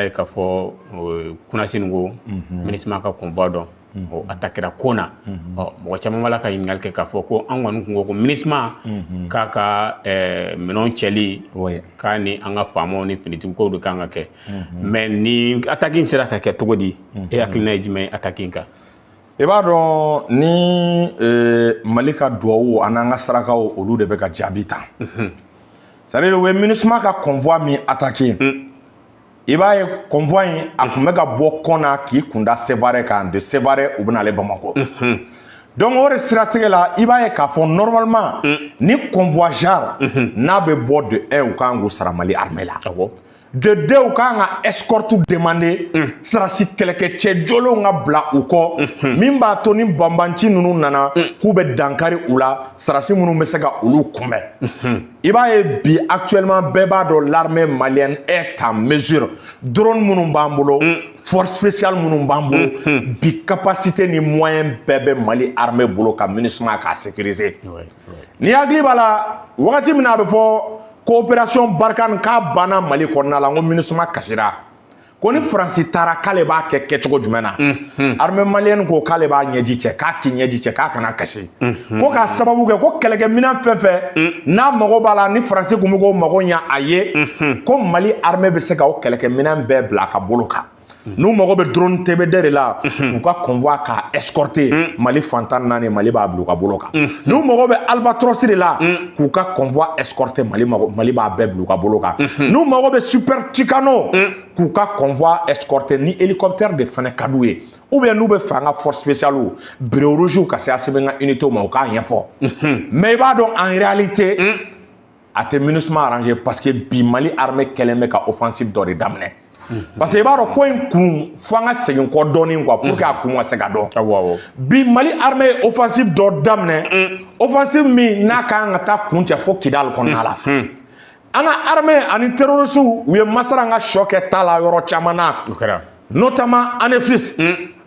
Ye k'a fɔ kunasini ko MINUSMA ka convoi dɔ o attaquera Kona. Ɔ, mɔgɔ caman b'a la ka ɲininkali kɛ k'a fɔ ko an kɔni kun ko ko MINUSMA k'a ka minɛnw cɛli k'a ni an ka faamaw ni finitigiw de kan ka kɛ, mais ni attaque in sera ka kɛ cogo di? E hakilina ye jumɛn ye attaque in kan? I b'a dɔn ni Mali ka duwawu an n'an ka sarakaw, olu de bɛ ka jaabi ta. C'est à dire, u ye MINUSMA ka convoi min attaqué, i b'a ye convoi in a tun bɛ ka bɔ Kɔna k'i kunda Sévaré kan. De Sévaré, u bɛ n'ale Bamakɔ. Donc o de siratigɛ la, i b'a ye k'a fɔ normalement ni convoi genre n'a bɛ bɔ, de un, u kan k'u sara Mali armée la. De deux, u kan ka escorte demander, sirasi kɛlɛkɛcɛ jɔlenw ka bila u kɔ, min b'a to ni banbanci ninnu nana k'u bɛ dankari u la, sirasi minnu bɛ se ka olu kunbɛn. I b'a ye bi, actuellement, bɛɛ b'a dɔn l'armée malienne est en mesure. Drone minnu b'an bolo, force spéciale minnu b'an bolo bi, capacité ni moyen bɛɛ bɛ Mali armée bolo ka MINUSMA k'a sécuriser. Ni hakili b'a la, wagati min na a bɛ fɔ coopération Barkhane k'a banna Mali kɔnɔna la, n ko MINUSMA kasira, ko ni Faransi taara k'ale b'a kɛ kɛcogo jumɛn na? Armée malienne ko k'ale b'a ɲɛji cɛ, k'a k'i ɲɛji cɛ, k'a kana kasi, ko k'a sababu kɛ ko kɛlɛkɛminɛn fɛn fɛn n'a mago b'a la, ni Faransi kun bɛ k'o mago ɲɛ a ye, ko Mali armée bɛ se ka o kɛlɛkɛminɛn bɛɛ bila a ka bolo kan. N'u mago bɛ drone TB2 de la u ka convoi k'a escorter Mali fantan naani, Mali b'a bila u ka bolo kan. N'u mago bɛ Albatros de la k'u ka convoi escorter, Mali mago, Mali b'a bɛɛ bila u ka bolo kan. N'u mago bɛ Super Tucano k'u ka convoi escorter, ni hélicoptère de fana ka d'u ye, ou bien n'u bɛ fɛ an ka force spéciale, béret rouge ka se Assimi ka unité ma, u k'a ɲɛfɔ. Mais i b'a dɔn, en réalité, a tɛ MINUSMA arranger, parce que bi Mali armée kɛlen bɛ ka offensive dɔ de daminɛ. Parce que i b'a dɔn ko in kun, fo an ka segin kɔ dɔɔnin quoi, pour que a kun ka se ka dɔn. Awɔ awɔ Bi Mali armée ye offensive dɔ daminɛ, offensive min n'a kan ka taa kun cɛ fo Kidali kɔnɔna la. An ka armée ani terroristes, u ye masara an ka sɔ kɛ ta la yɔrɔ caman na, O kɛra. notamment Anefis.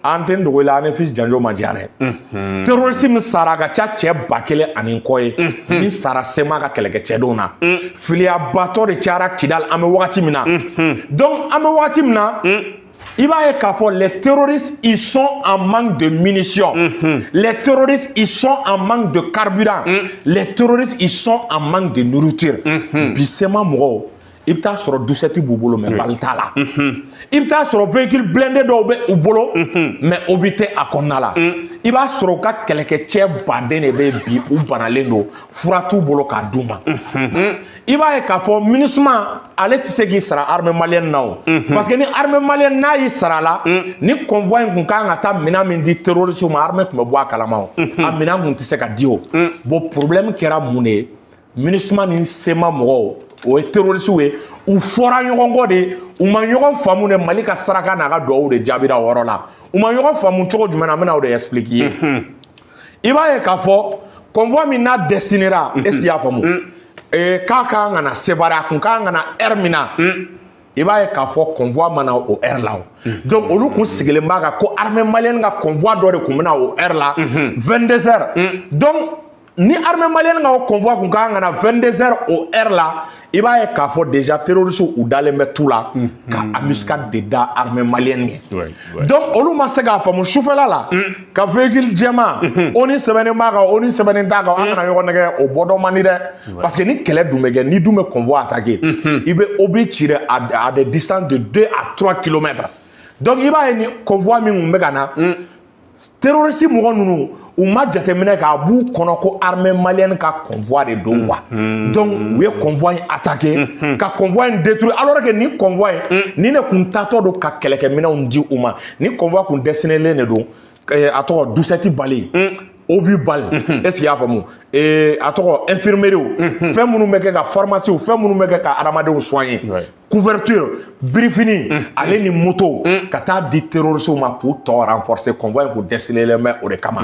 An tɛ n dogo i la, Anefis janjo ma diya dɛ. Terroriste min sara, a ka ca cɛ 1000 ani kɔ ye min sara CMA ka kɛlɛkɛcɛdenw na. Filiyabatɔ de cayara Kidali an bɛ wagati min na. Donc an bɛ wagati min na, i b'a ye k'a fɔ les terroristes, ils sont en manque de munitions, les terroristes, ils sont en manque de carburant, les terroristes, ils sont en manque de nourriture. Bi CMA mɔgɔw, i bɛ taa sɔrɔ dusɛti b'u bolo, mais balle t'a la. I bɛ taa sɔrɔ véhicule blindé dɔw bɛ u bolo, mais obus tɛ a kɔnɔna la. I b'a sɔrɔ u ka kɛlɛkɛcɛ baden de bɛ bi, u banalen don, fura t'u bolo k'a d'u ma. I b'a ye k'a fɔ MINUSMA ale tɛ se k'i sara armée malienne na o, parce que ni armée malienne n'a y'i sara la, ni convoi in kun kan ka taa minɛn min di terroristes ma, armée tun bɛ bɔ a kalama o, a minɛn kun tɛ se ka di o. Bon, problème kɛra mun de ye? MINUSMA ni CMA mɔgɔw, o ye terroristes ye, u fɔra ɲɔgɔn kɔ de, u ma ɲɔgɔn faamu de. Mali ka saraka n'a ka duwawu de jaabira o yɔrɔ la. U ma ɲɔgɔn faamu cogo jumɛn na? N bɛna o de expliquer i ye. I b'a ye k'a fɔ convoi min n'a destinera, est ce que i y'a faamu, k'a kan ka na Sévaré, a kun kan ka na heure min na, i b'a ye k'a fɔ convoi ma na o heure la o. Donc olu kun sigilen b'a kan ko armée malienne ka convoi dɔ de kun bɛ na o heure la, 22 heures. Donc ni armée malienne ka o convoi kun kan ka na 22 heures o heure la, i b'a ye k'a fɔ déjà terroristes u dalen bɛ tu la ka embuscade de da armée malienne ɲɛ. Donc olu ma se k'a faamu sufɛla la ka véhicule jɛman, o ni sɛbɛnnen b'a kan, o ni sɛbɛnnen t'a kan, an kana ɲɔgɔn nɛgɛ, o bɔdɔ man di dɛ. Parce que ni kɛlɛ dun bɛ kɛ, ni dun bɛ convoi attaquer, i bɛ obus ci dɛ à des distances de 2 à 3 kilomètres. Donc i b'a ye ni convoi min kun bɛ ka na, terroriste mɔgɔ ninnu, u ma jateminɛ k'a b'u kɔnɔ ko armée malienne ka convoi de don quoi. Donc u ye convoi in attaqué ka convoi in détruire, alors que ni convoi in ni ne kun taatɔ don ka kɛlɛkɛminɛnw di u ma. Ni convoi kun destinélen de don, a tɔgɔ dusɛti balle, obus balle, est ce que i y'a faamu, a tɔgɔ infirmerie, fɛn minnu bɛ kɛ ka pharmacie, fɛn minnu bɛ kɛ ka adamadenw soigner, couverture, birifini, ale ni moto, ka taa di terroristes ma k'u tɔ renforcer. Convoi in kun destinélen bɛ o de kama,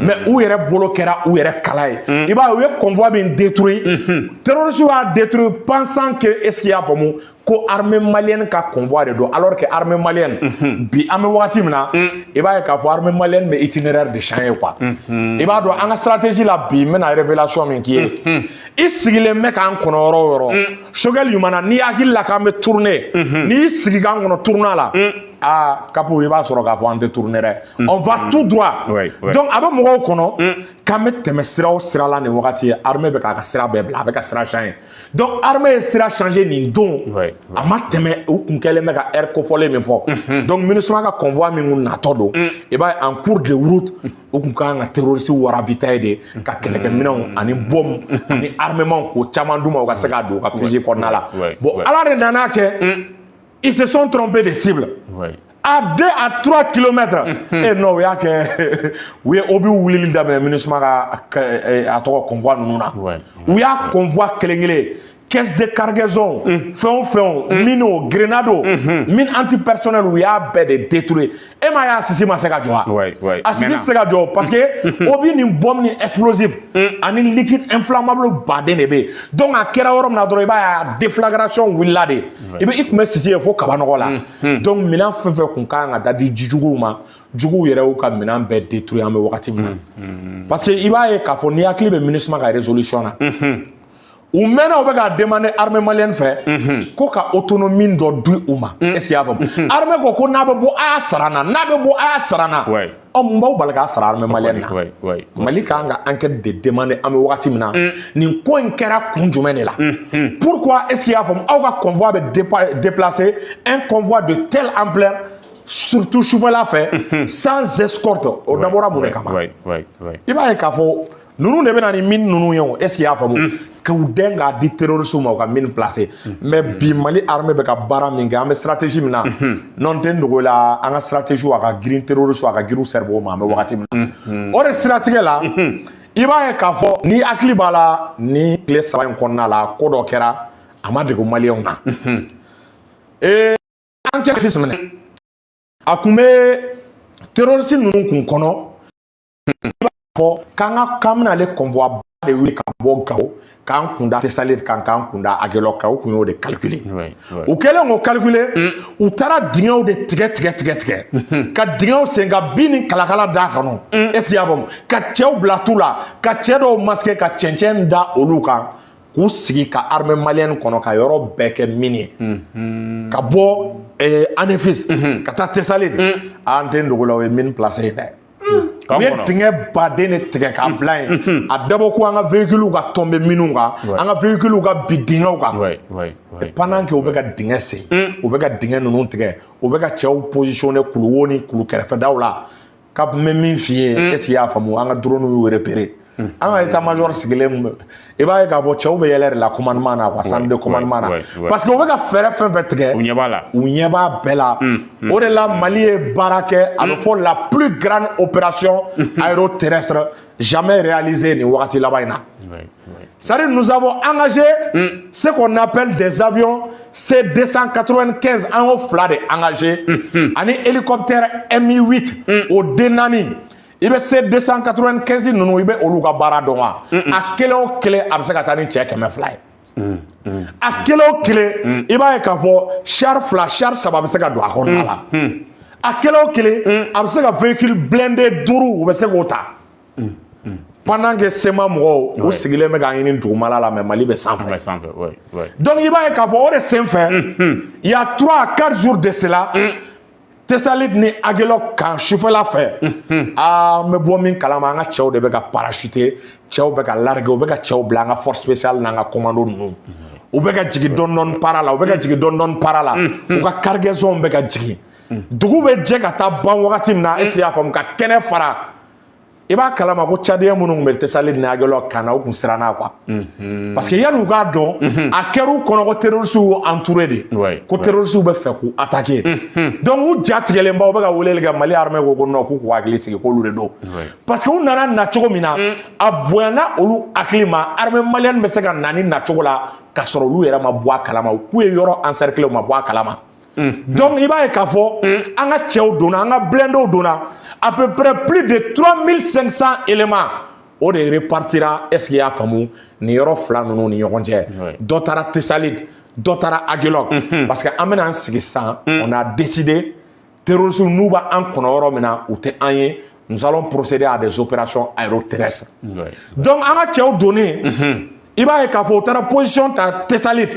mais u yɛrɛ bolo kɛra u yɛrɛ kala ye. I b'a ye, u ye convoi min détruit, terroristes y'a détruit pensant que, est ce que i y'a faamu, ko armée malienne ka convoi de don, alors que armée malienne bi, an bɛ wagati min na, i b'a ye k'a fɔ armée malienne bɛ itinéraire de changer quoi. I b'a dɔn an ka stratégie la bi, n bɛna révélation min k'i ye, i sigilen bɛ k'an kɔnɔ yɔrɔ o yɔrɔ, Choguel ɲuman na, n'i hakili la k'an bɛ bɛ tourner. N'i y'i sigi k'an kɔnɔ tournant la, aa Kapu, i b'a sɔrɔ k'a fɔ an tɛ tourner dɛ, on va tout droit. Donc a bɛ mɔgɔw kɔnɔ k'an bɛ tɛmɛ sira o sira la nin wagati ye, armée bɛ k'a ka sira bɛɛ bila, a bɛ ka sira changer. Donc armée ye sira changer nin don, a ma tɛmɛ u kun kɛlen bɛ ka heure kofɔlen min fɔ. Donc MINUSMA ka convoi min kun natɔ don, i b'a ye, en cours de route, u kun kan ka terroriste ravitailler de ka kɛlɛkɛminɛnw ani bombe ani armement k'o caman d'u ma, u ka se k'a don u ka fusil kɔnɔna la. Bon, Ala de nana kɛ, ils se sont trompés de cible. À 2 à 3 kilomètres. Eh non, u y'a kɛ, u ye obus wulili daminɛ MINUSMA ka a tɔgɔ convoi ninnu na. U y'a convoi kelen kelen, caisse de cargaison, fɛn o fɛn, mine o, grenade o, mine antipersonnel, u y'a bɛɛ de détruire. E m'a ye, a sisi ma se ka jɔ wa? A sisi tɛ se ka jɔ parce que obus ni bombe ni explosif ani liquide inflammable baden de bɛ yen. Donc a kɛra yɔrɔ min na dɔrɔn, i b'a ye, a déflagration wulila de. I bɛ i tun bɛ sisi ye fo kabanɔgɔ la. Donc minɛn fɛn fɛn kun kan ka da di juguw ma, juguw yɛrɛ y'u ka minɛn bɛɛ détruire an bɛ wagati min na. Parce que i b'a ye k'a fɔ n'i hakili bɛ MINUSMA ka résolution na, u mɛnna u bɛ k'a demander armée malienne fɛ ko ka autonomie dɔ di u ma. Est ce que i y'a faamu? Armée ko ko n'a bɛ bɔ, a y'a sara n na, n'a bɛ bɔ, a y'a sara n na. Ɔ, mun b'aw bali k'a sara armée malienne na? Mali kan ka enquête de demander an bɛ wagati min na. Nin ko in kɛra kun jumɛn de la? Pourquoi, est ce que i y'a faamu, aw ka convoi bɛ déplacer, un convoi de telle ampleur, surtout sufɛla fɛ, sans escorte? O dabɔra mun de kama? I b'a ye k'a fɔ ninnu de bɛ na ni mine ninnu ye o. Est ce que i y'a faamu, k'u dɛn k'a di terroristes ma, u ka mine placer? Mais bi, Mali armée bɛ ka baara min kɛ, an bɛ stratégie min na, non, tɛ n dogo la, an ka stratégie a ka girin terroristes, a ka girin u cerveau ma an bɛ wagati min na. O de siratigɛ la, i b'a ye k'a fɔ ni hakili b'a la, ni tile 3 in kɔnɔna la, ko dɔ kɛra, a ma dege maliyɛnw na. Ee, an cɛ fils minɛ, a kun bɛ terroriste ninnu kun kɔnɔ, i b'a fɔ k'an ka k'an bɛna ale convoi ba de wuli ka bɔ Gawo k'an kunda Tessalit kan, k'an kunda Aguelhok kan. U kun y'o de calculer. U kɛlen k'o calculer, u taara dingɛw de tigɛ tigɛ tigɛ tigɛ, ka dingɛw sen ka bin ni kalakala d'a kɔnɔ. Est ce que i y'a faamu? Ka cɛw bila tu la, ka cɛ dɔw masquer, ka cɛncɛn da olu kan, k'u sigi ka armée malienne kɔnɔ, ka yɔrɔ bɛɛ kɛ mine ye, ka bɔ Anefis ka taa Tessalit. An tɛ n dogo la, o ye mine placé yen dɛ. U ye dingɛ baden de tigɛ k'a bila yen, a dabɔ ko an ka véhicule ka tomber minnu kan, an ka véhicule ka bin dingɛw kan. Pendant que u bɛ ka dingɛ sen, u bɛ ka dingɛ ninnu tigɛ, u bɛ ka cɛw positionner kuluwo ni kulu kɛrɛfɛdaw la. Ka n bɛ min f'i ye, est ce que i y'a faamu, an ka drone y'u repérer. An ka état major sigilen, i b'a ye k'a fɔ cɛw bɛ yɛlɛ de la commandement na quoi, centre de commandement na, parce que u bɛ ka fɛɛrɛ fɛn fɛn tigɛ, u ɲɛ b'a la. U ɲɛ b'a bɛɛ la. O de la, Mali ye baara kɛ, a bɛ fɔ la plus grande opération aéroterrestre jamais réalisée nin wagati laban in na. C'est-à-dire, nous avons engagé ce qu'on appelle des avions C-295, an y'o fila de engagé, ani hélicoptère Mi-8, o den naani. I bɛ C-295 ninnu, i bɛ olu ka baara dɔn wa? A kelen o kelen, a bɛ se ka taa ni cɛ 200 ye. A kelen o kelen, i b'a ye k'a fɔ char fila, char saba bɛ se ka don a kɔnɔna la. A kelen o kelen, a bɛ se ka véhicule blindé duuru, u bɛ se k'o ta. Pendant que CMA mɔgɔw, u sigilen bɛ k'an ɲini dugumala la, mais Mali bɛ sanfɛ. Donc i b'a ye k'a fɔ o de senfɛ, il y a 3 à 4 jours de cela, Tessalit ni Aguelhok kan sufɛla fɛ, aa, n bɛ bɔ min kalama, an ka cɛw de bɛ ka parachuter, cɛw bɛ ka larguer, u bɛ ka cɛw bila, an ka force spéciale n'an ka commando ninnu, u bɛ ka jigin dɔɔni dɔɔni para la, u bɛ ka jigin dɔɔni dɔɔni para la, u ka cargaison bɛ ka jigin. Dugu bɛ jɛ ka taa ban wagati min na, est ce que i y'a faamu, ka kɛnɛ fara, i b'a kalama ko Tchadien minnu tun bɛ Tessalit ni Aguelhok kan na, u kun siranna quoi, parce que yanni u k'a dɔn, a kɛra u kɔnɔ ko terroristes y'u entouré de, ko terroristes bɛ fɛ k'u attaquer. Donc u ja tigɛlenba, u bɛ ka weleli kɛ. Mali armée ko ko non, k'u k'u hakili sigi, k'olu de don, parce que u nana na cogo min na, a bonyana olu hakili ma, armée malienne bɛ se ka na ni nacogo la ka sɔrɔ olu yɛrɛ ma bɔ a kalama, k'u ye yɔrɔ encercler, u ma bɔ a kalama. Donc i b'a ye k'a fɔ an ka cɛw donna, an ka blindés donna, à peu près plus de 3500 éléments, o de répartira, est ce que i y'a faamu, nin yɔrɔ fila ninnu ni ɲɔgɔn cɛ. Dɔ taara Tessalit, dɔ taara Aguelhok, parce que an bɛna an sigi sisan, on a décidé, terroristes n'u b'an kɔnɔ yɔrɔ min na, u tɛ an ye, nous allons procéder à des opérations aéroterrestres. Donc an ka cɛw donnen, I b'a ye k'a fɔ u taara position ta Tessalit.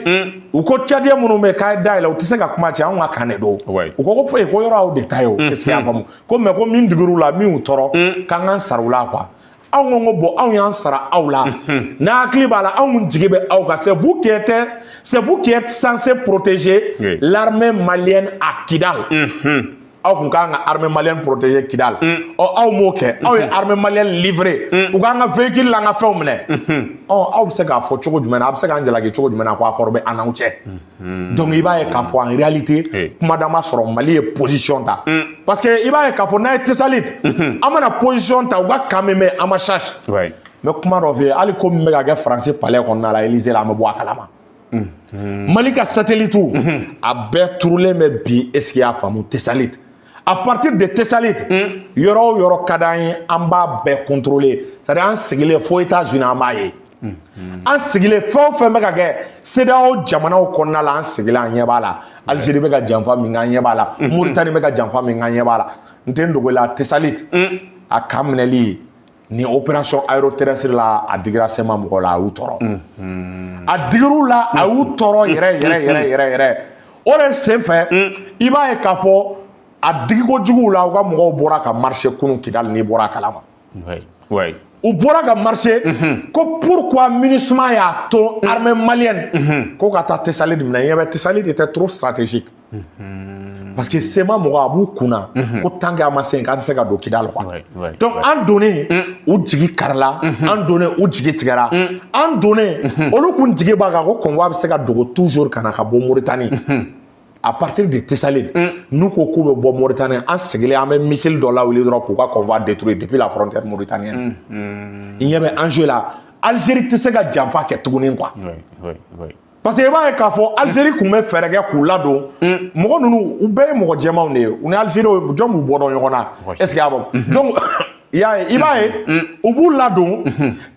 U ko Tchadien minnu bɛ yen k'a ye dayɛlɛ, u tɛ se ka kuma cɛ, anw ka kan de don. U ko ko ko yɔrɔ y'aw de ta ye o. Est ce que i y'a faamu? Ko mais ko min digir'u la, min y'u tɔɔrɔ, k'an k'an sara u la quoi. Anw ko ko bon, anw y'an sara aw la. N'a hakili b'a la, anw kun jigi bɛ aw kan. C'est vous qui êtes censé protéger l'armée malienne à Kidal. Aw kun kan ka armée malienne protéger Kidal. Ɔ, aw m'o kɛ, aw ye armée malienne livré, u k'an ka véhicule l'an ka fɛnw minɛ. Ɔ, aw bɛ se k'a fɔ cogo jumɛn na, a bɛ se k'an jalaki cogo jumɛn na ko accord bɛ an n'aw cɛ? Donc i b'a ye k'a fɔ en réalité, kuma da ma sɔrɔ, Mali ye position ta, parce que i b'a ye k'a fɔ n'a ye Tessalit, an mana position ta, u ka camp min bɛ yen, Amachach. N bɛ kuma dɔ f'i ye, hali ko min bɛ ka kɛ Faransi palais kɔnɔna la, Élysée la, an bɛ bɔ a kalama. Mali ka satellite a bɛɛ turulen bɛ bi. Est ce que i y'a faamu? Tessalit, à partir de Tessalit, yɔrɔ o yɔrɔ ka d'an ye, an b'a bɛɛ contrôler. C'est à dire an sigilen fo États-Unis, an b'a ye. An sigilen, fɛn o fɛn bɛ ka kɛ CEDEAO jamanaw kɔnɔna la, an sigilen, an ɲɛ b'a la. Algérie bɛ ka janfa min kɛ, an ɲɛ b'a la. Mauritanie bɛ ka janfa min kɛ, an ɲɛ b'a la. N tɛ n dogo i la, Tessalit a kan minɛli ni opération aéroterrestre la, a digira CMA mɔgɔw la, a y'u tɔɔrɔ, a digir'u la, a y'u tɔɔrɔ yɛrɛ yɛrɛ yɛrɛ yɛrɛ yɛrɛ. O de sen fɛ, i b'a ye k'a fɔ a digiko juguw la, u ka mɔgɔw bɔra ka marcher kunun Kidali, n'i bɔra a kalama. U bɔra ka marcher ko pourquoi MINUSMA y'a to armée malienne ko ka taa Tessalit minɛ. Ɲɛ bɛ, Tessalit était trop stratégique, parce que CMA mɔgɔ a b'u kunna ko tant que a ma se yen, k'an tɛ se ka don Kidali quoi. Donc an donnen, u jigi karila, an donnen, u jigi tigɛra, an donnen, olu kun jigi b'a kan ko convoi bɛ se ka dogo toujours ka na ka bɔ Mauritanie à partir de Tessalit. N'u ko k'u bɛ bɔ Mauritanie, an sigilen, an bɛ missile dɔ lawuli dɔrɔn k'u ka convoi détruire depuis la frontière mauritanienne. I ɲɛ bɛ enjeu la, Algérie tɛ se ka janfa kɛ tuguni quoi. Parce que i b'a ye k'a fɔ Algérie tun bɛ fɛɛrɛ kɛ k'u ladon. Mɔgɔ ninnu, u bɛɛ ye mɔgɔ jɛmanw de ye, u ni Algérie, jɔn b'u bɔ dɔn ɲɔgɔn na? Est ce que y'a faamu? Donc i y'a ye, i b'a ye, u b'u ladon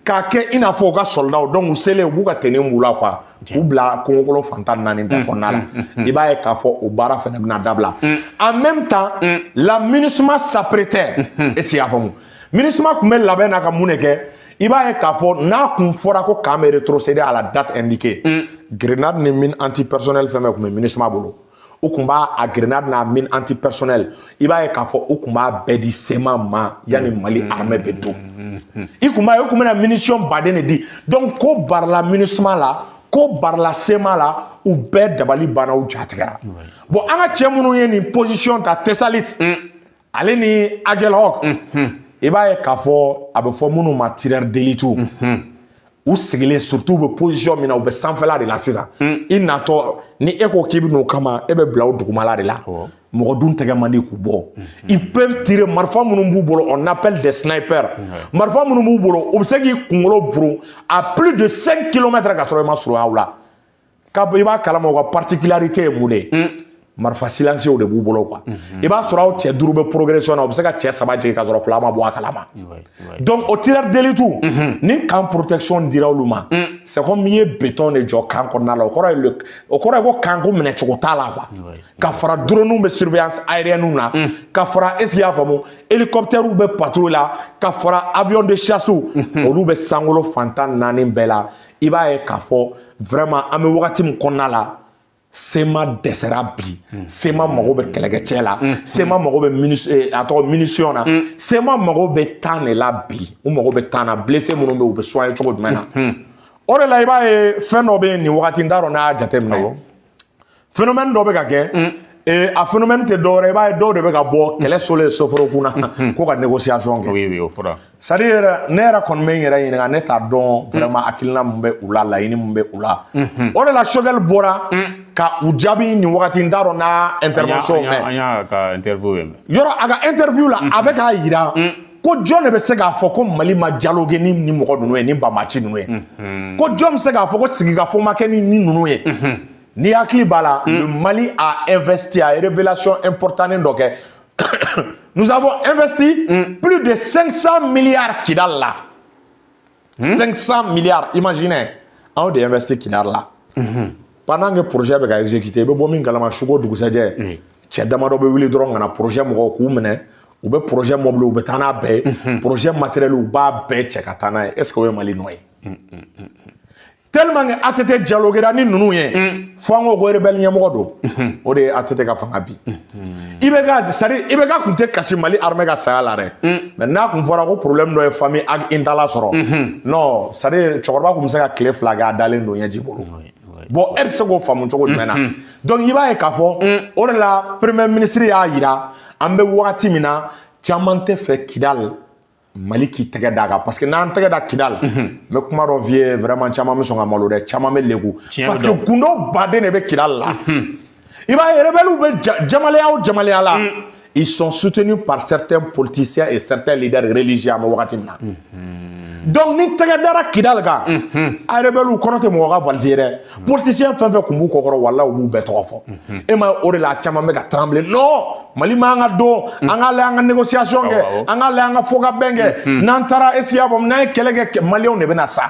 k'a kɛ i n'a fɔ u ka soldats. Donc u selen, u b'u ka tenue b'u la quoi, k'u bila kungokolon fan 14 bɛɛ kɔnɔna la. I b'a ye k'a fɔ o baara fana bɛna dabila. En même temps, la MINUSMA s'apprêtait. Est ce que i y'a faamu? MINUSMA tun bɛ labɛn na ka mun de kɛ? I b'a ye k'a fɔ n'a kun fɔra ko camp bɛ rétrocéder à la date indiquée, grenade ni mine antipersonnel fɛn fɛn tun bɛ MINUSMA bolo, u kun b'a a grenade n'a mine antipersonnel, i b'a ye k'a fɔ u kun b'a bɛɛ di CMA ma yanni Mali armée bɛ don. I kun b'a ye u kun bɛna munition baden de di. Donc ko barila MINUSMA la, ko barila CMA la, u bɛɛ dabali banna, u ja tigɛra. Bon, an ka cɛ minnu ye nin position ta Tessalit ale ni Aguelhok, i b'a ye k'a fɔ a bɛ fɔ minnu ma tireur d'élite, u sigilen, surtout u bɛ position min na, u bɛ sanfɛla de la sisan. I natɔ ni e ko k'i bɛ n'o kama, e bɛ bila o dugumala de la. Mɔgɔ dun tɛgɛ man di k'u bɔ. Ils peuvent tirer. Marifa minnu b'u bolo, on appelle des snipers. Marifa minnu b'u bolo, u bɛ se k'i kunkolo burun à plus de 5 kilomètres ka sɔrɔ i ma surunya u la. Ka i b'a kalama, u ka particularité ye mun de ye? Marifa silencieux de b'u bolo quoi. I b'a sɔrɔ aw cɛ duuru bɛ progression na, u bɛ se ka cɛ saba jigin ka sɔrɔ fila ma bɔ a kalama. Donc o tireur d'élite ni camp protection dira olu ma, c'est comme i ye béton de jɔ camp kɔnɔna la. O kɔrɔ ye ko camp ko minɛcogo t'a la quoi. Ka fara drone bɛ surveillance aérienne na, ka fara, est ce que i y'a faamu, hélicoptère bɛ patrouille la, ka fara avion de chasse, olu bɛ sankolo fan 14 bɛɛ la. I b'a ye k'a fɔ vraiment, an bɛ wagati min kɔnɔna la, CMA dɛsɛra bi. CMA mago bɛ kɛlɛkɛcɛ la, CMA mago bɛ a tɔgɔ munition na, CMA mago bɛ temps de la bi. U mago bɛ temps na. Blessé minnu bɛ yen, u bɛ soigner cogo jumɛn na? O de la, i b'a ye fɛn dɔ bɛ yen nin wagati, n t'a dɔn n'a y'a jateminɛ, phénomène dɔ bɛ ka kɛ. A phénomène tɛ dɔwɛrɛ, i b'a ye dɔw de bɛ ka bɔ kɛlɛ solen soforo kunna ko ka négociation kɛ. Oui, oui, o fɔra. C'est à dire ne yɛrɛ kɔni bɛ n yɛrɛ ɲininka, ne t'a dɔn vraiment hakilina min bɛ u la, laɲini min bɛ u la. O de la Choguel bɔra ka u jaabi nin wagati, n t'a dɔn n'a intervention mɛn. An y'a ka interview mɛn. Yɔrɔ a ka interview la, a bɛ k'a yira ko jɔn de bɛ se k'a fɔ ko Mali ma dialogue ni mɔgɔ ninnu ye, ni banbaci ninnu ye? Ko jɔn bɛ se k'a fɔ ko sigikafɔ ma kɛ ni ninnu ye? Ni hakili b'a la, le Mali a investi, a révélation importante dɔ kɛ. Nous avons investi plus de 500 milliards Kidal la. 500 milliards, imaginez, anw de investi Kidal la. Pendant que projet bɛ ka exécuter, i bɛ bɔ min kalama, su ko dugusɛjɛ, cɛ damadɔ bɛ wuli dɔrɔn ka na projet mɔgɔw k'u minɛ, u bɛ projet mobili, u bɛ taa n'a bɛɛ ye, projet matériel, u b'a bɛɛ cɛ ka taa n'a ye. Est ce que o ye Mali nɔ ye? Tellement que ATT dialoguera ni ninnu ye, fo an ko ko rebelle ɲɛmɔgɔ don, o de ye ATT ka fanga bi. IBK, c'est à dire IBK tun tɛ kasi Mali armée ka saya la dɛ, mais n'a kun fɔra ko problème dɔ ye famille Ag Intalla sɔrɔ, non, c'est à dire cɛkɔrɔba kun bɛ se ka tile 2 kɛ a dalen don ɲɛji bolo. Bon, e bɛ se k'o faamu cogo jumɛn na? Donc i b'a ye k'a fɔ o de la premier ministre y'a yira, an bɛ wagati min na, caman tɛ fɛ Kidal, Mali k'i tɛgɛ d'a kan, parce que n'an tɛgɛ da Kidal, n bɛ kuma dɔ f'i ye, vraiment caman bɛ sɔn ka malo dɛ, caman bɛ leku, parce que gundo baden de bɛ Kidal la. I b'a ye, rebelles bɛ jamalaya o jamalaya la, ils sont soutenus par certains politiciens et certains leaders religieux. An bɛ wagati min na, donc ni tɛgɛ dara Kidal kan, a rebelles kɔnɔ tɛ mɔgɔ ka valise ye dɛ. Politicien fɛn fɛn kun b'u kɔkɔrɔ, walahi, u b'u bɛɛ tɔgɔ fɔ. E ma ye, o de la a caman bɛ ka trembler. Non, Mali man ka don, an k'a lajɛ, an ka négociation kɛ, an k'a lajɛ, an ka fɔ ka bɛn kɛ. N'an taara, est ce que i y'a faamu, n'an ye kɛlɛ kɛ, maliyɛnw de bɛna sa.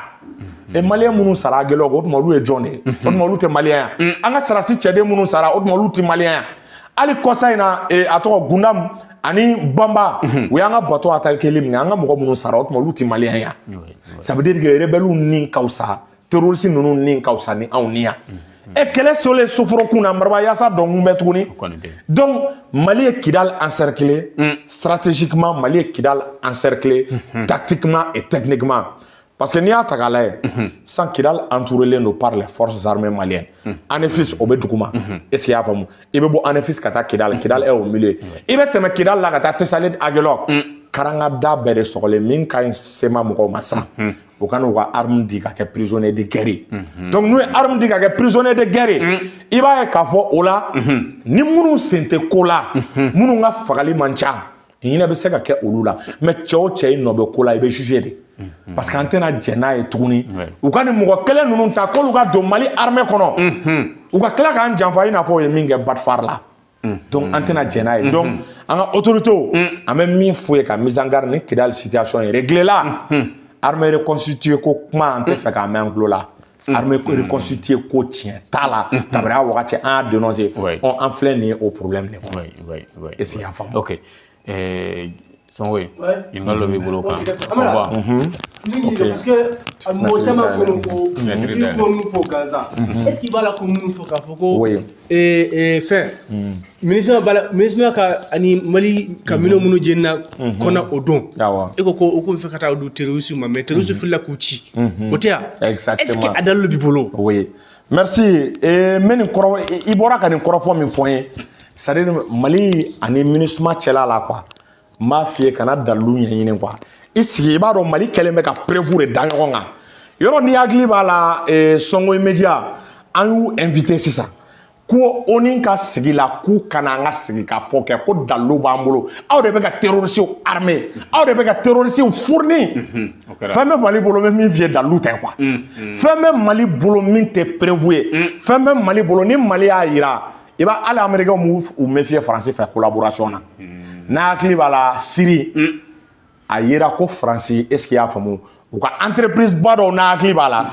E maliyɛn minnu sara a gɛlɛn, o tuma olu ye jɔn de ye? O tuma olu tɛ maliyɛn ye? An ka sarasi cɛden minnu sara, o tuma olu tɛ maliyɛn ye? Hali kɔsa in na, a tɔgɔ Gundam ani Banba, u y'an ka bateau attaquer min kɛ, an ka mɔgɔ minnu sara, o tuma olu tɛ maliyɛn ye? Ça veut dire que rebelles ni ka fisa, terroriste ninnu ni ka fisa ni anw ni yan. E kɛlɛ solen soforokun na, Mariba yaasa dɔnkun bɛ tuguni. Donc Mali ye Kidal encerclé stratégiquement, Mali ye Kidal encerclé tactiquement et techniquement, parce que n'i y'a ta k'a lajɛ sisan, Kidal entouré don par les forces armées maliennes. Anefis o bɛ duguma, est ce que i y'a faamu? I bɛ bɔ Anefis ka taa Kidal, Kidal est au milieu. I bɛ tɛmɛ Kidal la ka taa Tessalit, Aguelhok, Karanga da bɛɛ de sɔgɔlen. Min ka ɲi sema mɔgɔw ma sisan, u ka n'u ka arme di ka kɛ prisonnier de guerre ye. Donc n'u ye arme di ka kɛ prisonnier de guerre ye, i b'a ye k'a fɔ o la, ni minnu sen tɛ ko la, minnu ka fagali man ca, hinɛ bɛ se ka kɛ olu la. Mais cɛ o cɛ, i nɔ bɛ ko la, i bɛ juger de, parce que an tɛna jɛn n'a ye tuguni u ka nin mɔgɔ kelen ninnu ta k'olu ka don Mali armée kɔnɔ, u ka tila k'an janfa i n'a fɔ u ye min kɛ Batfar la. Donc an tɛna jɛn n'a ye. Donc an ka autorités, an bɛ min f'u ye ka mise en garde, ni Kidali situation ye réglé la, armée reconstituée ko kuma, an tɛ fɛ k'a mɛn an tulo la. Armée reconstituée ko tiɲɛ t'a la. Kabini a wagati an y'a dénoncé. Ɔ, an filɛ nin ye o problème de kɔnɔ. Est ce que i y'a faamu? Ok, Songoyi, ɲininkali dɔ b'i bolo kan. Amara, parce que mɔgɔ caman ko ko i ko ninnu fɔ gansan, est ce qu'il b'a la ko minnu fɔ k'a fɔ ko fɛn MINUSMA b'a la, MINUSMA ka ani Mali ka minɛn minnu jenina kɔnɔ o don, e ko ko o kun fɛ ka taa di terroriste ma, mais terroriste filila k'u ci, o tɛ yan? Exactement. Est ce que a dalilu b'i bolo? Oui, merci. N bɛ nin kɔrɔ, i bɔra ka nin kɔrɔfɔ min fɔ n ye, c'est à dire Mali ani MINUSMA cɛla la quoi, n b'a f'i ye, kana dalilu ɲɛɲini quoi. I sigi, i b'a dɔn Mali kɛlen bɛ ka preuve de da ɲɔgɔn kan. Yɔrɔ n'i hakili b'a la, Sɔngoyi Media, an y'u invité sisan ko ONU ka sigi la, k'u kana an ka sigi ka fɔ kɛ ko dalilu b'an bolo, aw de bɛ ka terroriste armé, aw de bɛ ka terroriste fourni. Fɛn bɛ Mali bolo, bɛ min f'i ye, dalilu tɛ quoi. Fɛn bɛ Mali bolo min tɛ preuve ye. Fɛn bɛ Mali bolo, ni Mali y'a yira, i b'a hali américain m'u u méfier Faransi fɛ collaboration na. N'a hakili b'a la, Syrie, a yera ko Faransi, est ce que i y'a faamu, u ka entreprise ba dɔw, n'a hakili b'a la,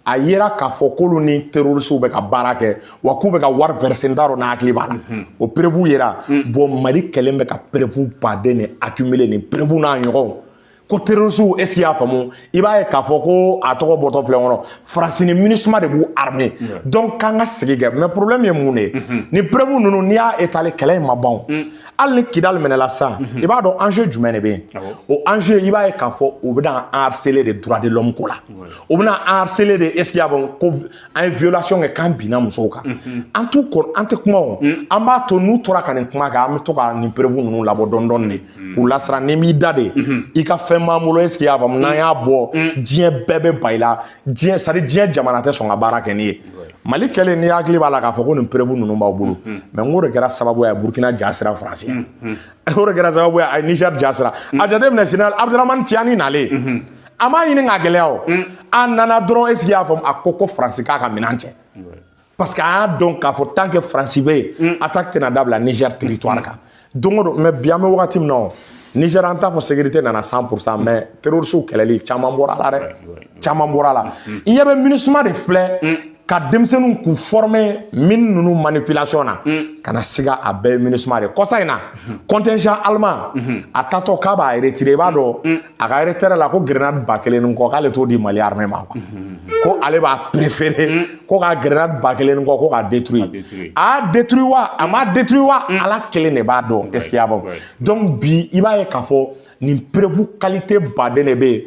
a yera k'a fɔ k'olu ni terroristes bɛ ka baara kɛ, wa k'u bɛ ka wari verser. N t'a dɔn n'a hakili b'a la, o preuve yera. Bon, Mali kɛlen bɛ ka preuve baden de accumuler, nin preuve n'a ɲɔgɔnw, ko terroristes, est ce que i y'a faamu, i b'a ye k'a fɔ ko a tɔgɔ bɔtɔ filɛ kɔnɔ, Faransi ni MINUSMA de b'u armé. Donc k'an ka sigi kɛ, mais problème ye mun de ye? Ni preuve ninnu, n'i y'a étaler, kɛlɛ in ma ban o. Hali ni Kidali minɛla sisan, i b'a dɔn enjeu jumɛn de bɛ yen? O enjeu, i b'a ye k'a fɔ u bɛna an harceler de droit de l'homme ko la, u bɛna an harceler de, est ce que i y'a faamu, ko an ye violation kɛ, k'an binna musow kan. An t'u kɔrɔ, an tɛ kuma o. An b'a to n'u tora ka nin kuma kɛ, an bɛ to ka nin preuve ninnu labɔ dɔɔni dɔɔni de k'u lasiran. Ni m'i da de, i ka fɛn b'an bolo, est ce que i y'a faamu, n'an y'a bɔ, diɲɛ bɛɛ bɛ ba i la. Diɲɛ, c'est à dire diɲɛ jamana tɛ sɔn ka baara kɛ n'i ye. Mali kɛlen, n'i hakili b'a la k'a fɔ ko nin preuve ninnu b'aw bolo, mais n k'o de kɛra sababu ye Burukina ja sira Faransi, o de kɛra sababu ye a ye Niger ja sira. A jateminɛ, général Abdramane Tiani nalen, a m'a ɲini k'a gɛlɛya o, a nana dɔrɔn, est ce que i y'a faamu, a ko ko Faransi k'a ka minɛn cɛ, parce que a y'a dɔn k'a fɔ tant que Faransi bɛ yen, attaque tɛna dabila Niger territoire kan don o don. Mais bi, an bɛ wagati min na o, Niger, an t'a fɔ sécurité nana 100%, mais terroristes kɛlɛli caman bɔra a la dɛ, caman bɔra a la. I ɲɛ bɛ MINUSMA de filɛ. Ka denmisɛnninw k'u former mine ninnu manipulation na, ka na siga, a bɛɛ ye MINUSMA de. Kɔsa in na, contingent allemand a taatɔ k'a b'a retirer, i b'a dɔn a ka retrait la ko grenade 1000 ni kɔ, k'ale t'o di Mali armée ma quoi. Ko ale b'a préférer ko ka grenade 1000 ni kɔ, ko k'a détruire. A y'a détruire wa, a m'a détruire wa, Ala kelen de b'a dɔn. Est ce qu'il y'a faamu? Donc bi, i b'a ye k'a fɔ nin preuve qualité baden de bɛ yen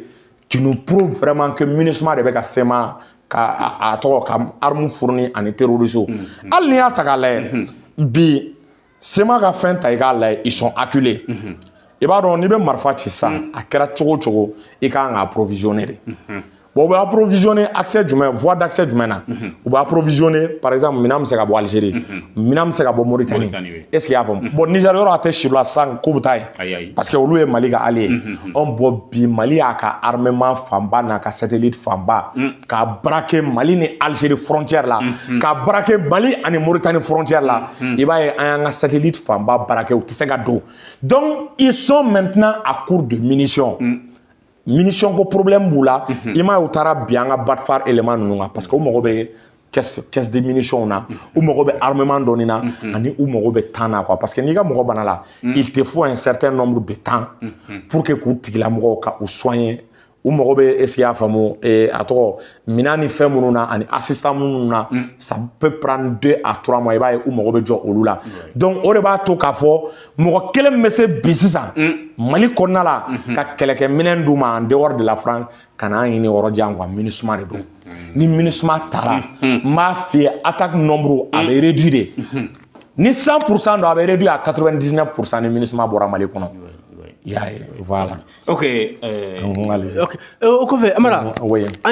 qui nous prouve vraiment que MINUSMA de bɛ ka CMA ka a tɔgɔ ka arme fourni ani terroristes. Hali n'i y'a ta k'a lajɛ bi, CMA ka fɛn ta i k'a lajɛ, ils sont acculés. I b'a dɔn n'i bɛ marifa ci sisan, a kɛra cogo o cogo, i kan ka approvisionner de. Bon, u bɛ approvisionner accès jumɛn, voie d'accès jumɛn na u bɛ approvisionner? Par exemple, minɛn bɛ se ka bɔ Algérie, minɛn bɛ se ka bɔ Mauritanie. Est ce que i y'a faamu? Bon, Niger yɔrɔ a tɛ si la sisan k'u bɛ taa yen, parce que olu ye Mali ka allié ye. Ɔn, bon, bi Mali y'a ka armement fanba n'a ka satellite fanba k'a braquer Mali ni Algérie frontière la, k'a braquer Mali ani Mauritanie frontière la. I b'a ye, an y'an ka satellite fanba braquer, u tɛ se ka don. Donc ils sont maintenant à court de munitions. Munition ko problème b'u la. I m'a ye, u taara bi an ka Batfar élément ninnu kan, parce que u mago bɛ caisse de munitions na, u mago bɛ armement dɔɔni na, ani u mago bɛ temps na quoi. Parce que n'i ka mɔgɔ bana la, il te faut un certain nombre de temps pour que k'u tigilamɔgɔw ka u soigner. U mago bɛ, est ce que i y'a faamu, a tɔgɔ minɛn ni fɛn minnu na ani assistant minnu na, ça peut prendre 2 à 3 mois. I b'a ye, u mago bɛ jɔ olu la. Donc o de b'a to k'a fɔ mɔgɔ kelen min bɛ se bi sisan Mali kɔnɔna la ka kɛlɛkɛminɛn d'u ma en dehors de la France, ka n'an ɲini yɔrɔ jan quoi, MINUSMA de don. Ni MINUSMA taara, n b'a f'i ye, attaque nombre a bɛ réduit de. Ni 100% don, a bɛ réduit à 99% ni MINUSMA bɔra Mali kɔnɔ. I y'a ye, voilà. Ok. Allez-y. Ok, o kɔfɛ, Amara, Oui. an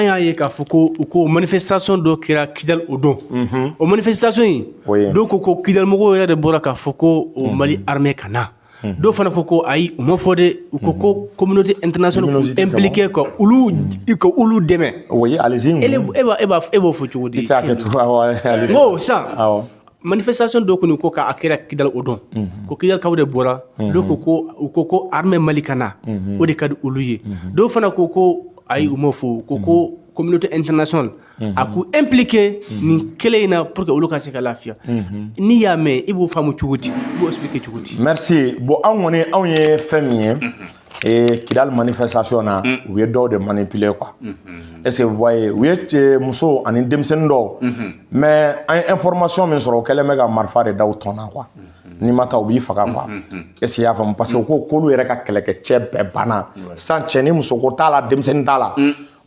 y'a ye k'a fɔ ko u ko manifestation dɔ kɛra Kidal o don. O manifestation in, dɔw ko ko Kidal mɔgɔw yɛrɛ de bɔra k'a fɔ ko o Mali armée ka na. Dɔw fana ko ko ayi, u ma fɔ dɛ, u ko ko communauté internationale k'u Communauté, c'est impliqué ka olu dɛmɛ. Oui, allez-y. E b'o fɔ cogo di? I tɛ hakɛ to, awɔ, allez-y. N ko sisan, manifestation dɔ kɔni ko k'a kɛra Kidal o don, ko Kidalikaw de bɔra. Dɔw ko ko u ko ko armée Mali ka na, o de ka di olu ye. Dɔw fana ko ko ayi, u m'o fɔ, u ko ko communauté internationale a k'u impliqué nin kɛlɛ in na pour que olu ka se ka lafiya. N'i y'a mɛn, i b'o faamu cogo di? I b'o expliquer cogo di? Merci. Bon, anw kɔni, anw ye fɛn min ye Kidal manifestation na, u ye dɔw de manipuler quoi. Est-ce que vous voyez? U ye cɛ, muso ani denmisɛnnin dɔw. Mais an ye information min sɔrɔ, o kɛlen bɛ ka marifa de da u tɔn na quoi. N'i ma taa, u b'i faga quoi. Est-ce que i y'a faamu? Parce que u ko k'olu yɛrɛ ka kɛlɛkɛcɛ bɛɛ banna. Sisan cɛ ni muso ko t'a la, denmisɛnnin t'a la.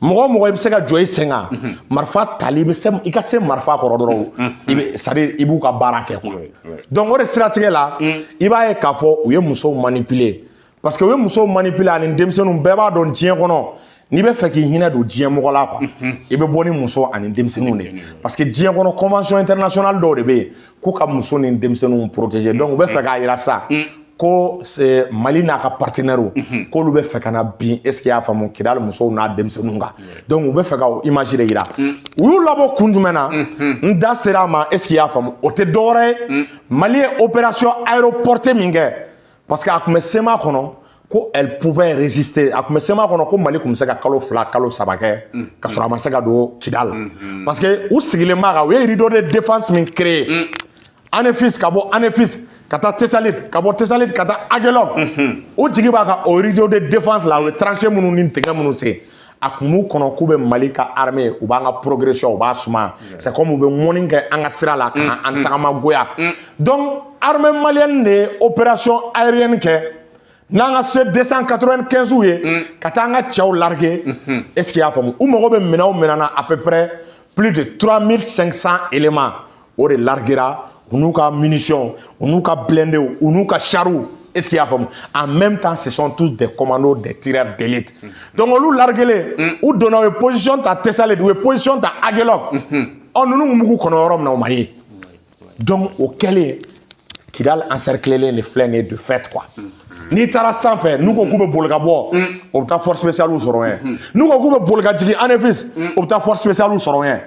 Mɔgɔ o mɔgɔ i bɛ se ka jɔ i sen kan, marifa tali, i bɛ se i ka se marifa kɔrɔ dɔrɔn, i bɛ, c'est à dire i b'u ka baara kɛ quoi. Donc o de siratigɛ la, i b'a ye k'a fɔ u ye musow manipuler, parce que u ye musow manipuler ani denmisɛnninw. Bɛɛ b'a dɔn diɲɛ kɔnɔ, n'i bɛ fɛ k'i hinɛ don diɲɛ mɔgɔ la quoi, i bɛ bɔ ni muso ani denmisɛnninw de, parce que diɲɛ kɔnɔ, convention internationale dɔw de bɛ yen ko ka muso ni denmisɛnninw protéger. Donc u bɛ fɛ k'a yira sisan ko c'est Mali n'a ka partenaire, k'olu bɛ fɛ ka na bin, est ce que i y'a faamu, Kidali musow n'a denmisɛnninw kan. Donc u bɛ fɛ ka o image de yira. U y'u labɔ kun jumɛn na? N da sera a ma, est ce que i y'a faamu? O tɛ dɔwɛrɛ ye, Mali ye opération aéroportée min kɛ, parce que a tun bɛ CMA kɔnɔ ko elle pouvait résister. A tun bɛ CMA kɔnɔ ko Mali tun bɛ se ka kalo 2, kalo 3 kɛ ka sɔrɔ a ma se ka don Kidali, parce que u sigilen b'a kan. U ye rideau de défense min créé Anefis, ka bɔ Anefis ka taa Tesalit, ka bɔ Tesalit ka taa Agelok, o jigi b'a kan. O rideau de défense la, u ye tranchée minnu ni dingɛ minnu sen, a kun b'u kɔnɔ k'u bɛ Mali ka armée, u b'an ka progression, u b'a suma. C'est comme u bɛ mɔni kɛ an ka sira la ka an tagama goya. Donc armée malienne de ye opération aérienne kɛ n'an ka C 295 ye ka taa an ka cɛw larguer. Est ce que i y'a faamu? U mago bɛ minɛn o minɛn na, à peu près plus de 3500 éléments, o de larguera, u n'u ka munitions, u n'u ka blindés, u n'u ka chars. Est ce qu'il y a faamu? En même temps, ce sont tous des commandos, des tireurs d'élite. Donc olu larguelen, u donna, u ye position ta Tesalit, u ye position ta Agelok. Ɔ, ninnu kun b'u kɔnɔ yɔrɔ min na, o ma ye. Donc o kɛlen, Kidal encerclé de filɛ nin ye de fait quoi. N'i taara sanfɛ, n'u ko k'u bɛ boli ka bɔ, o bɛ taa force spéciale sɔrɔ yen. N'u ko k'u bɛ boli ka jigin Anefis, o bɛ taa force spéciale sɔrɔ yen.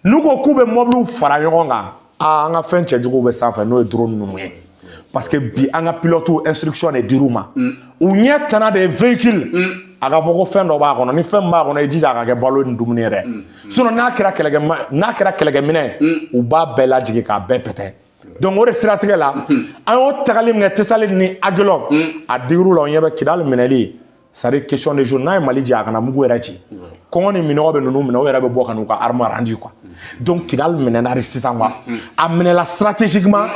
N'u ko k'u bɛ mɔbiliw fara ɲɔgɔn kan, aa, an ka fɛn cɛjuguw bɛ sanfɛ, n'o ye drone ninnu ye. Parce que bi, an ka pilote, instruction de dir'u ma, u ɲɛ tana de ye véhicule. A ka fɔ ko fɛn dɔ b'a kɔnɔ, ni fɛn min b'a kɔnɔ, i jija a ka kɛ balo ni dumuni yɛrɛ. Sinon n'a kɛra kɛlɛkɛminɛ, u b'a bɛɛ lajigin k'a bɛɛ pɛtɛ. Donc o de siratigɛ la, an y'o tagali min kɛ Tessalit ni Aguelhok, a digir'u la. O ɲɛ bɛ Kidali minɛli, c'est à dire question de jour. N'a ye Mali jɛ, a kana mugu yɛrɛ ci. Kɔngɔ ni minɔgɔ bɛ ninnu minɛ, o yɛrɛ bɛ bɔ ka n'u ka arme rendu quoi. Donc Kidali minɛna de sisan quoi. A minɛla stratégiquement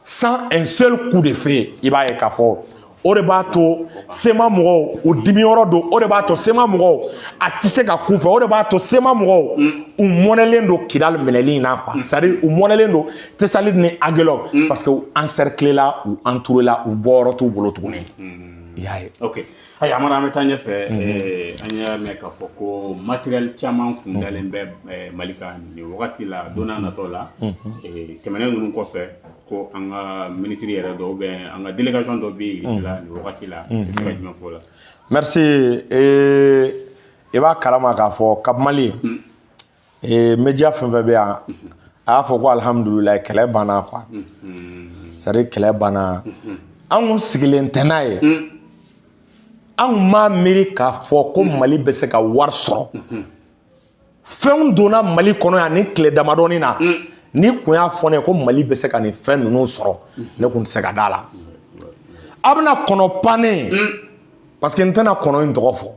sans un seul coup de feu. I b'a ye k'a fɔ o de b'a to CMA mɔgɔw u dimiyɔrɔ don. O de b'a to CMA mɔgɔw a tɛ se ka kun fɛ. O de b'a to CMA mɔgɔw u mɔnɛlen don Kidali minɛli in na quoi. C'est à dire u mɔnɛlen don Tessalit ni Aguelhok, parce que u encerclé la, u entouré la, u bɔyɔrɔ t'u bolo tuguni, i y'a ye. Ok, ayi Amara, an bɛ taa ɲɛfɛ. An y'a mɛn k'a fɔ ko matériel caman kun dalen bɛ Mali kan nin wagati la. Don n'a natɔ la, tɛmɛnen ninnu kɔfɛ, ko an ka minisiri yɛrɛ dɔ ou bien an ka délégation dɔ bɛ Irisi la nin wagati la, i bɛ se ka jumɛn fɔ o la? Merci. I b'a kalama k'a fɔ Cap Mali média fɛn fɛn bɛ yan, a y'a fɔ ko alihamudulilayi, kɛlɛ banna quoi. C'est à dire kɛlɛ banna. An kun sigilen tɛ n'a ye, an kun m'a miiri k'a fɔ ko Mali bɛ se ka wari sɔrɔ. Fɛnw donna Mali kɔnɔ yan ni tile damadɔni na. Ni kun y'a fɔ ne ye ko Mali bɛ se ka nin fɛn ninnu sɔrɔ, ne kun tɛ se ka da la. A bɛna kɔnɔ pannen, parce que n tɛna kɔnɔ in tɔgɔ fɔ,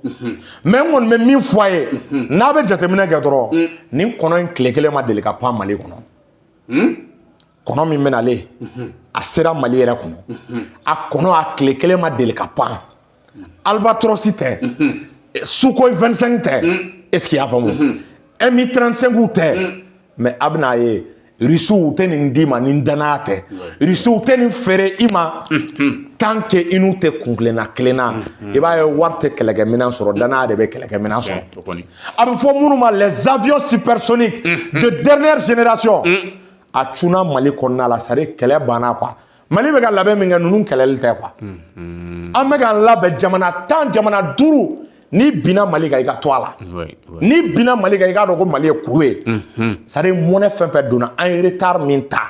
mais n kɔni bɛ min fɔ a ye, n'a bɛ jateminɛ kɛ dɔrɔn, nin kɔnɔ in tile kelen ma deli ka pan Mali kɔnɔ. Kɔnɔ min bɛ nalen, a sera Mali yɛrɛ kɔnɔ, a kɔnɔ a tile kelen ma deli ka pan. Albatros tɛ, Sukhoi 25 tɛ, est ce que i y'a faamu, Mi 35 tɛ. Mais a bɛna ye, Rusiw tɛ nin d'i ma ni danaya tɛ. Rusiw tɛ nin feere i ma tant que i n'u tɛ kun kelenna kelen na. I b'a ye, wari tɛ kɛlɛkɛminɛn sɔrɔ, danaya de bɛ kɛlɛkɛminɛn sɔrɔ. O kɔni. A bɛ fɔ minnu ma les avions supersoniques de dernière génération, a cunna Mali kɔnɔna la. C'est à dire kɛlɛ banna quoi. Mali bɛ ka labɛn min kɛ, ninnu kɛlɛli tɛ quoi. An bɛ k'an labɛn jamana 10, jamana 5. N'i binna Mali kan, i ka to a la. N'i binna Mali kan, i k'a dɔn ko Mali ye kuru ye. C'est à dire mɔnɛ fɛn fɛn donna, an ye retard min ta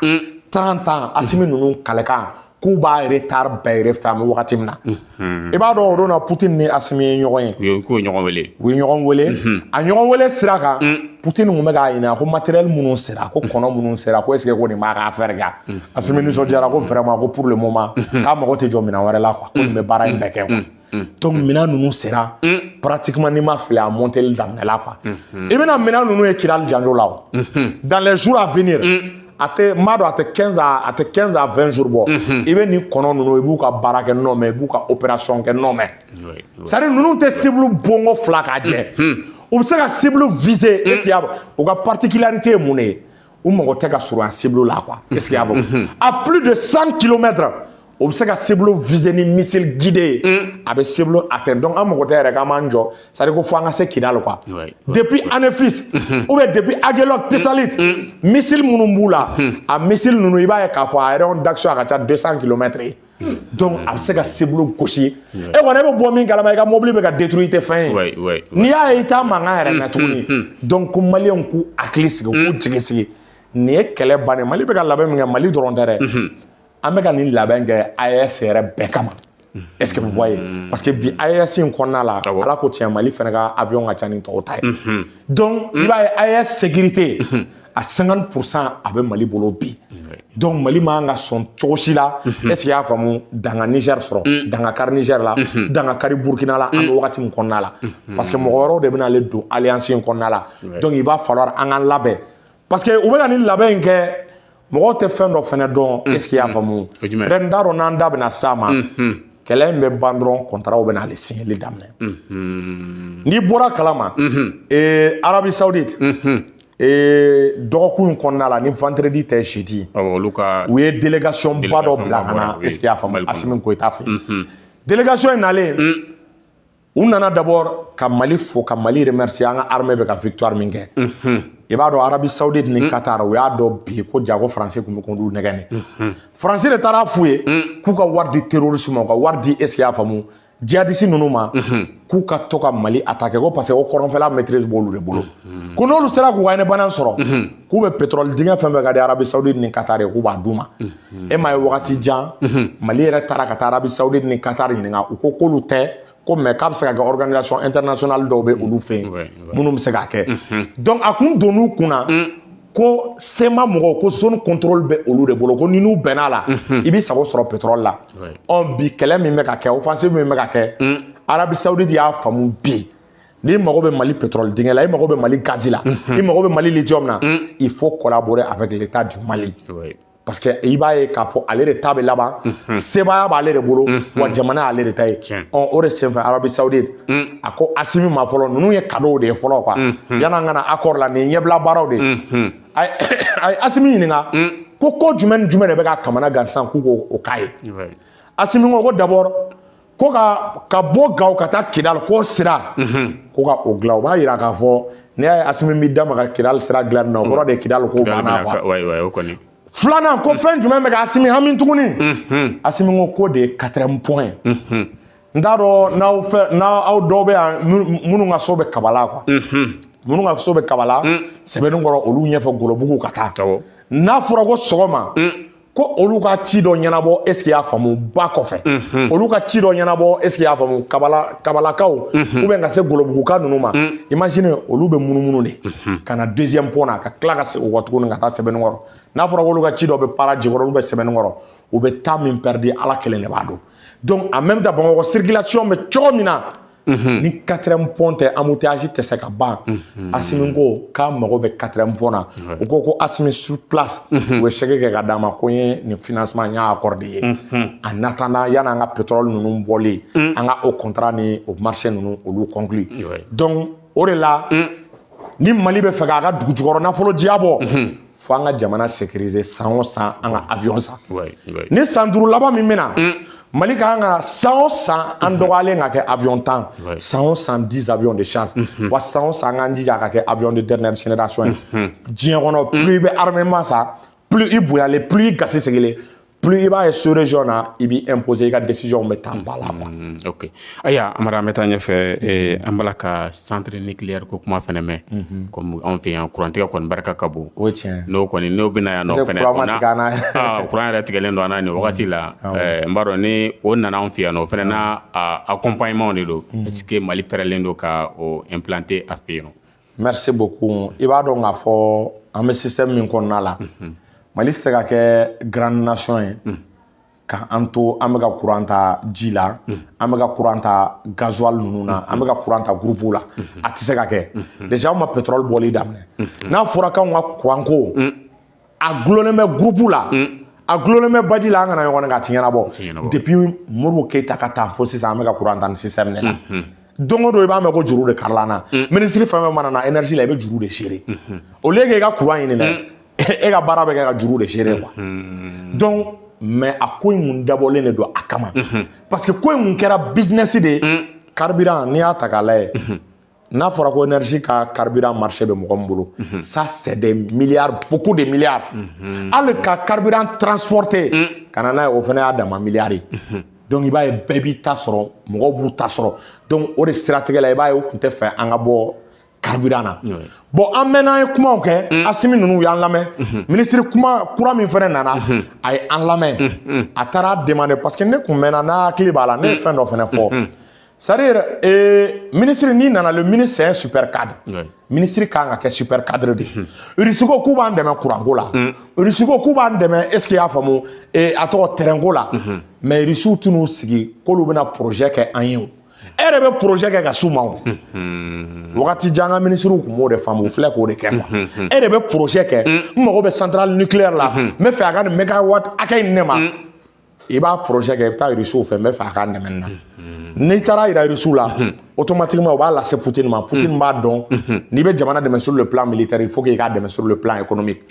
30 ans, Asimi ninnu kalekan k'u b'a retard bɛɛ refaire. An bɛ wagati min na, i b'a dɔn, o don na Poutine ni Asimi ye ɲɔgɔn ye. U ye k'u ye ɲɔgɔn wele. U ye ɲɔgɔn wele. A ɲɔgɔn wele sira kan, Poutine kun bɛ k'a ɲininka ko matériel minnu sera, ko kɔnɔ minnu sera, ko est ce que ko nin b'a ka affaire kɛ. Asimi nisɔndiyara ko vraiment, ko pour le moment k'a mago tɛ jɔ minɛn wɛrɛ la quoi, ko nin bɛ baara in bɛɛ kɛ quoi. Donc minɛn ninnu sera pratiquement, n'i ma fili, a monteli daminɛla quoi. I bɛna minɛn ninnu ye Kidali janjo la o, dans les jours à venir. A tɛ, n b'a dɔn, a tɛ 15 à 20 jours bɔ. I bɛ nin kɔnɔ ninnu, i b'u ka baara kɛ nɔ mɛ, i b'u ka opération kɛ nɔ mɛ. C'est à dire ninnu tɛ cible bonko fila k'a jɛ, u bɛ se ka cible viser. Est ce que y'a u ka particularité ye mun de ye? U mago tɛ ka surunya cible la quoi. Est ce que y'a faamu? À plus de 100 kilomètres, o bɛ se ka cible viser ni missile guidé ye, a bɛ cible atteindre. Donc an mago tɛ yɛrɛ k'an b'an jɔ, c'est à dire ko fo an ka se Kidali quoi. Depuis Anefis ou bien depuis Aguelhok, Tessalit, missile minnu b'u la, a missile ninnu, i b'a ye k'a fɔ a rayon d'action a ka ca 200 kilomètres ye. Donc a bɛ se ka cible gosi. E kɔni, e bɛ bɔ min kalama, i ka mobili bɛ ka détruire, i tɛ fɛn ye. N'i y'a ye, i t'a mankan yɛrɛ mɛn tuguni. Donc ko maliyɛnw k'u hakili sigi, k'u jigi sigi, nin ye kɛlɛ bannen. Mali bɛ ka labɛn min kɛ, Mali dɔrɔn tɛ dɛ, an bɛ ka nin labɛn kɛ AES yɛrɛ bɛɛ kama. Est-ce que vous voyez? Parce que bi AES in kɔnɔna la, Ala ko tiɲɛ, Mali fana ka avion ka ca ni tɔw ta ye. Donc i b'a ye, AES sécurité à 50% a bɛ Mali bolo bi. Donc Mali man ka sɔn cogo si la, est-ce que i y'a faamu, danga Niger sɔrɔ, danga kari Niger la, danga kari Burkina la, an bɛ wagati min kɔnɔna la, parce que mɔgɔ wɛrɛw de bɛna ale don alliance in kɔnɔna la. Donc il va falloir an k'an labɛn, parce que u bɛ ka nin labɛn in kɛ, mɔgɔw tɛ fɛn dɔ fɛnɛ dɔn. Est ce que i y'a faamu? Peut-être n t'a dɔn n'an da bɛna s'a ma. Kɛlɛ in bɛ ban dɔrɔn, contrat bɛ n'ale signeli daminɛ. N'i bɔra kalama, Arabie Saoudite, dɔgɔkun in kɔnɔna la, ni vendredi tɛ, jeudi, olu ka u ye délégation ba dɔ bila ka na, est ce que i y'a faamu, Asimi Goïta fɛ yen. Délégation in nalen, u nana d'abord ka Mali fo, ka Mali remercier, an ka armée bɛ ka victoire min kɛ. I b'a dɔn, Arabie Saoudite ni Qatar, u y'a dɔn bi ko jago Faransi tun bɛ k'olu nɛgɛ. Ne Faransi de taara f'u ye k'u ka wari di terroriste ma, u ka wari di, est ce que i y'a faamu, djihadiste ninnu ma, k'u ka to ka Mali attaquer, ko parce que o kɔrɔnfɛla maîtrise b'olu de bolo, ko n'olu sera k'u ka indépendance sɔrɔ, k'u bɛ pétrole dingɛ fɛn fɛn ka di Arabie Saoudite ni Qatar ye, k'u b'a d'u ma. E m'a ye, wagati jan Mali yɛrɛ taara ka taa Arabie Saoudite ni Qatar ɲininka, u ko k'olu tɛ Ko mais k'a bɛ se ka kɛ organisation internationale dɔw bɛ olu fɛ yen minnu bɛ se k'a kɛ. Donc a kun donn'u kunna ko CMA mɔgɔw ko zone contrôle bɛ olu de bolo, ko ni n'u bɛnna la, i b'i sago sɔrɔ pétrole la. Ɔ bi, kɛlɛ min bɛ ka kɛ, offensive min bɛ ka kɛ, Arabie Saoudite y'a faamu bi, n'i mago bɛ Mali pétrole dingɛ la, i mago bɛ Mali gaz la, i mago bɛ Mali lithium na, il faut collaborer avec l'État du Mali, parce que i b'a ye k'a fɔ ale de ta bɛ laban, sebaaya b'ale de bolo, wa jamana y'ale de ta ye. Ɔ o de senfɛ, Arabie Saoudite a ko Asimi ma fɔlɔ, ninnu ye cadeau de ye fɔlɔ quoi, yan'an ka na accord la, nin ye ɲɛbila baaraw de ye. A ye Asimi ɲininka ko jumɛn ni jumɛn de bɛ ka kamana gan sisan k'u k'o k'a ye. Asimi ko d'abord ko ka bɔ Gawo ka taa Kidali, k'o sira ko ka o dilan. O b'a yira k'a fɔ n'i y'a ye Asimi b'i da maga Kidali sira dilanni na, o kɔrɔ de ye Kidali ko banna quoi. Filanan, ko fɛn jumɛn bɛ ka Asimi hami tuguni? Asimi ko de ye quatrième point. N t'a dɔn n'aw fɛ, n'aw dɔw bɛ yan minnu ka so bɛ Kabala quoi, minnu ka so bɛ Kabala Sɛbɛnni kɔrɔ, olu ɲɛfɛ Golobugu ka taa. N'a fɔra ko sɔgɔma ko olu ka ci dɔ ɲɛnabɔ, est ce que i y'a faamu, ba kɔfɛ olu ka ci dɔ ɲɛnabɔ, est ce que i y'a faamu, Kabala, Kabalakaw ou bien ka se Golobuguka ninnu ma, imagine olu bɛ munumunu de ka na deuxième pont na, ka tila ka segin o kɔ tuguni ka taa Sɛbɛnni kɔrɔ. N'a fɔra k'olu ka ci dɔ bɛ para jikɔrɔ, olu bɛ Sɛbɛnni kɔrɔ, u bɛ temps min perdu, Ala kelen de b'a dɔn. Donc en même temps, Bamakɔ circulation bɛ cogo min na, ni quatrième pont tɛ, embouteillage tɛ se ka ban. Asimi ko k'a mago bɛ quatrième pont na. U ko Asimi, sur place, u ye chèque kɛ ka d'a ma ko n ye nin financement, n y'a accordé ye en attendant yan'an ka pétrole ninnu bɔlen, an ka o contrat ni o marché ninnu olu conclu. Donc o de la, ni Mali bɛ fɛ k'a ka dugu jukɔrɔ nafolo diya bɔ, fo an ka jamana sécuriser. San o san, an ka avion san. Ni san 5 laban min bɛ na, Mali ka kan ka san o san, an dɔgɔyalen ka kɛ avion 10, san o san 10 avions de chasse, wa san o san, an k'an jija ka kɛ avion de dernière génération ye diɲɛ kɔnɔ. Plus i bɛ armement san, plus i bonyalen, plus i gasi sigilen, plus i b'a ye sous région na, i b'i imposer, i ka décision bɛ taa ba la quoi. Ok, ayiwa Amara, an bɛ taa ɲɛfɛ. An b'a la ka centre nucléaire ko kuma fɛnɛ mɛn. Comme anw fɛ yan, kurantigɛ kɔni barika ka bon. O ye tiɲɛ. N'o kɔni n'o bɛ na yan nɔ fɛnɛ, courant ma tigɛ an na. Courant yɛrɛ tigɛlen don an na nin wagati la. N b'a dɔn ni o nana anw fɛ yan nɔ, o fɛnɛ n'a accompagnement de don. Est ce que Mali pɛrɛlen don ka o implanter a fɛ yen nɔ? Merci beaucoup. I b'a dɔn k'a fɔ an bɛ système min kɔnɔna la, Mali tɛ se ka kɛ grande nation ye k'an to an bɛ ka courant ta ji la, an bɛ ka courant ta gasoil ninnu na, an bɛ ka courant ta groupe la. A tɛ se ka kɛ. Déjà, anw ma pétrole bɔli daminɛ. N'a fɔra k'anw ka courant ko a gulonnen bɛ groupe la, a gulonnen bɛ baji la, an kana ɲɔgɔn k'a ti ɲɛnabɔ. Depuis Modibo Keyita ka taa fo sisan, an bɛ ka courant ta nin système de la. Don o don, i b'a mɛn ko juru de karila an na. Ministre fɛn fɛn mana na énergie la, i bɛ juru de gérer au lieu que i ka courant ɲini dɛ, e ka baara bɛ kɛ ka juru de gérer quoi. Donc mais a ko in kun dabɔlen de don a kama, parce que ko in kun kɛra business de ye. Carburant, n'i y'a ta k'a lajɛ, n'a fɔra ko énergie ka carburant marché bɛ mɔgɔ min bolo, ça c'est des milliards, beaucoup de milliards. Hali ka carburant transporter ka na n'a ye, o fana y'a dama milliard ye. Donc i b'a ye bɛɛ b'i ta sɔrɔ, mɔgɔw b'u ta sɔrɔ. Donc o de siratigɛ la, i b'a ye u tun tɛ fɛ an ka bɔ carburant na. Bon, an mɛnna, an ye kumaw kɛ, Asimi ninnu y'an lamɛn. Ministre kuma kura min fɛnɛ nana, a ye an lamɛn, a taara demander, parce que ne kun mɛnna n'a hakili b'a la, ne ye fɛn dɔ fɛnɛ fɔ, c'est-à-dire ministre n'i nana, le ministre c'est un super cadre. Ministre kan ka kɛ super cadre de. Russie ko k'u b'an dɛmɛ courant ko la, Russie ko k'u b'an dɛmɛ, est ce que i y'a faamu, a tɔgɔ terrain ko la, mais Russiw tɛn'u sigi k'olu bɛna projet kɛ an ye. O e yɛrɛ bɛ projet kɛ ka s'u ma. O wagati jan, ka ministres kun b'o de faamu, u filɛ k'o de kɛ quoi. E de bɛ projet kɛ: n mago bɛ centrale nucléaire la, n bɛ fɛ a ka nin mégawatt hakɛ in ne ma. I b'a projet kɛ, i bɛ taa Russiw fɛ, n bɛ fɛ a ka n dɛmɛ nin na. N'i taara yira Russiw la, automatiquement u b'a lase Poutine ma. Poutine b'a dɔn, n'i bɛ jamana dɛmɛ sur le plan militaire, il faut qu'il k'a dɛmɛ sur le plan économique.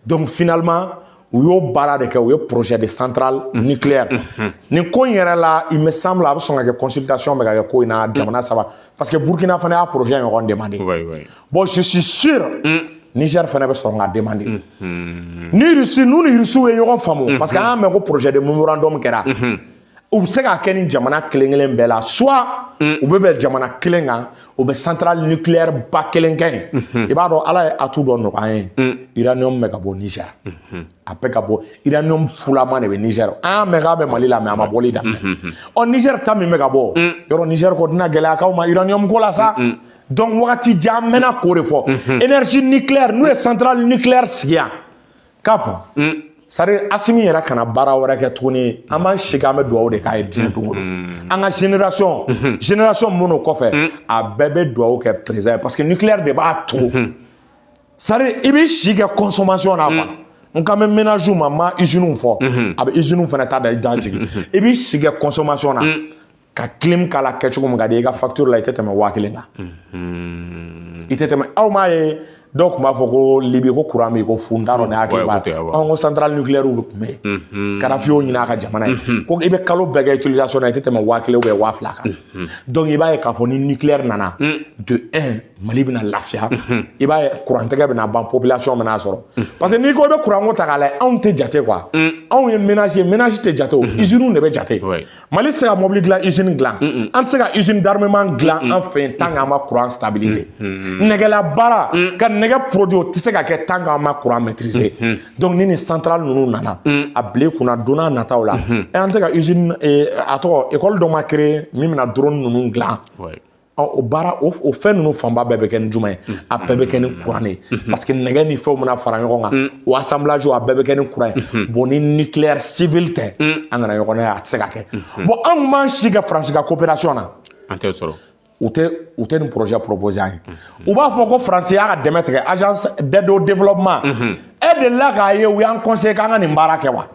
Donc finalement, u y'o baara de kɛ, u ye projet de centrale nucléaire nin ko in yɛrɛ la. Il me semble a bɛ sɔn ka kɛ consultation bɛ ka kɛ ko in na jamana saba, parce que Burkina fana y'a projet ɲɔgɔn demandé. Bon, je suis sûr, Niger fana bɛ sɔrɔ k'a demandé. Ni Russie, n'u ni Russiw ye ɲɔgɔn faamu, parce que an y'a mɛn ko projet de mémorandum kɛra. U bɛ se k'a kɛ ni jamana kelen kelen bɛɛ la, soit u bɛ bɛn jamana kelen kan, u bɛ centrale nucléaire ba kelen kɛ yen. I b'a dɔn, Ala ye atu dɔ nɔgɔya an ye, uranium bɛ ka bɔ Niger, a bɛ ka bɔ, uranium fulama de bɛ Niger. An y'a mɛn k'a bɛ Mali la, mais a ma bɔli daminɛ. Ɔ, Niger ta min bɛ ka bɔ yɔrɔ, Niger ko tɛna gɛlɛya k'aw ma uranium ko la sa. Donc wagati jan an mɛnna k'o de fɔ, énergie nucléaire, n'u ye centrale nucléaire sigi yan cap, c'est à dire Assimi yɛrɛ kana baara wɛrɛ kɛ tuguni. An b'an sigi, an bɛ dugawu de k'a ye diɲɛ don o don. An ka génération minnu kɔfɛ, a bɛɛ bɛ dugawu kɛ président ye, parce que nucléaire de b'a to, c'est à dire i b'i si kɛ consommation na quoi. N kan bɛ ménage ma, n ma usine fɔ, a bɛ usine fana ta da i da jigin. I b'i si kɛ consommation na, ka clim k'a la kɛcogo min ka di i ka facture la, i tɛ tɛmɛ 1000 kan, i tɛ tɛmɛ. Aw m'a ye, dɔw tun b'a fɔ ko Libi ko courant bɛ yen ko fu, n t'a dɔn ne hakili b'a la. Anw ko centrale nucléaire de tun bɛ yen, Kadafi y'o ɲini a ka jamana ye, ko i bɛ kalo bɛɛ kɛ utilisation na, i tɛ tɛmɛ 1000 ou bien 2000 kan. Donc i b'a ye k'a fɔ ni nucléaire nana, de un, Mali bɛna lafiya. I b'a ye, courant tigɛ bɛna ban, population bɛna sɔrɔ, parce que n'i ko i bɛ courant ko ta k'a lajɛ, anw tɛ jate quoi. Anw ye ménage ye, ménage tɛ jate, o usine de bɛ jate. Mali tɛ se ka mobili dilan, usine dilan, an tɛ se ka usine d'armement dilan an fɛ yen tant qu'an ma courant stabiliser. Nɛgɛla baara ka nɛgɛ produit, o tɛ se ka kɛ tant qu'an ma courant maîtriser. Donc ni nin centrale ninnu nana, a bila i kunna don n'a nataw la, an tɛ ka usine, a tɔgɔ, école dɔ ma créer min bɛna drone ninnu dilan. O baara, o fɛn ninnu fanba bɛɛ bɛ kɛ ni jumɛn ye? A bɛɛ bɛ kɛ ni courant de ye, parce que nɛgɛ ni fɛnw bɛna fara ɲɔgɔn kan, o assemblage, a bɛɛ bɛ kɛ ni courant ye. Bon, ni nucléaire civil tɛ, an kana ɲɔgɔn ye, a tɛ se ka kɛ. Bon, an kun b'an si kɛ Faransi ka coopération na. An tɛ sɔrɔ. U tɛ nin projet proposé an ye. U b'a fɔ ko Faransi y'a ka dɛmɛ tigɛ, Agence d'aide au développement. E delila k'a ye u y'an conseillé k'an ka nin baara kɛ wa,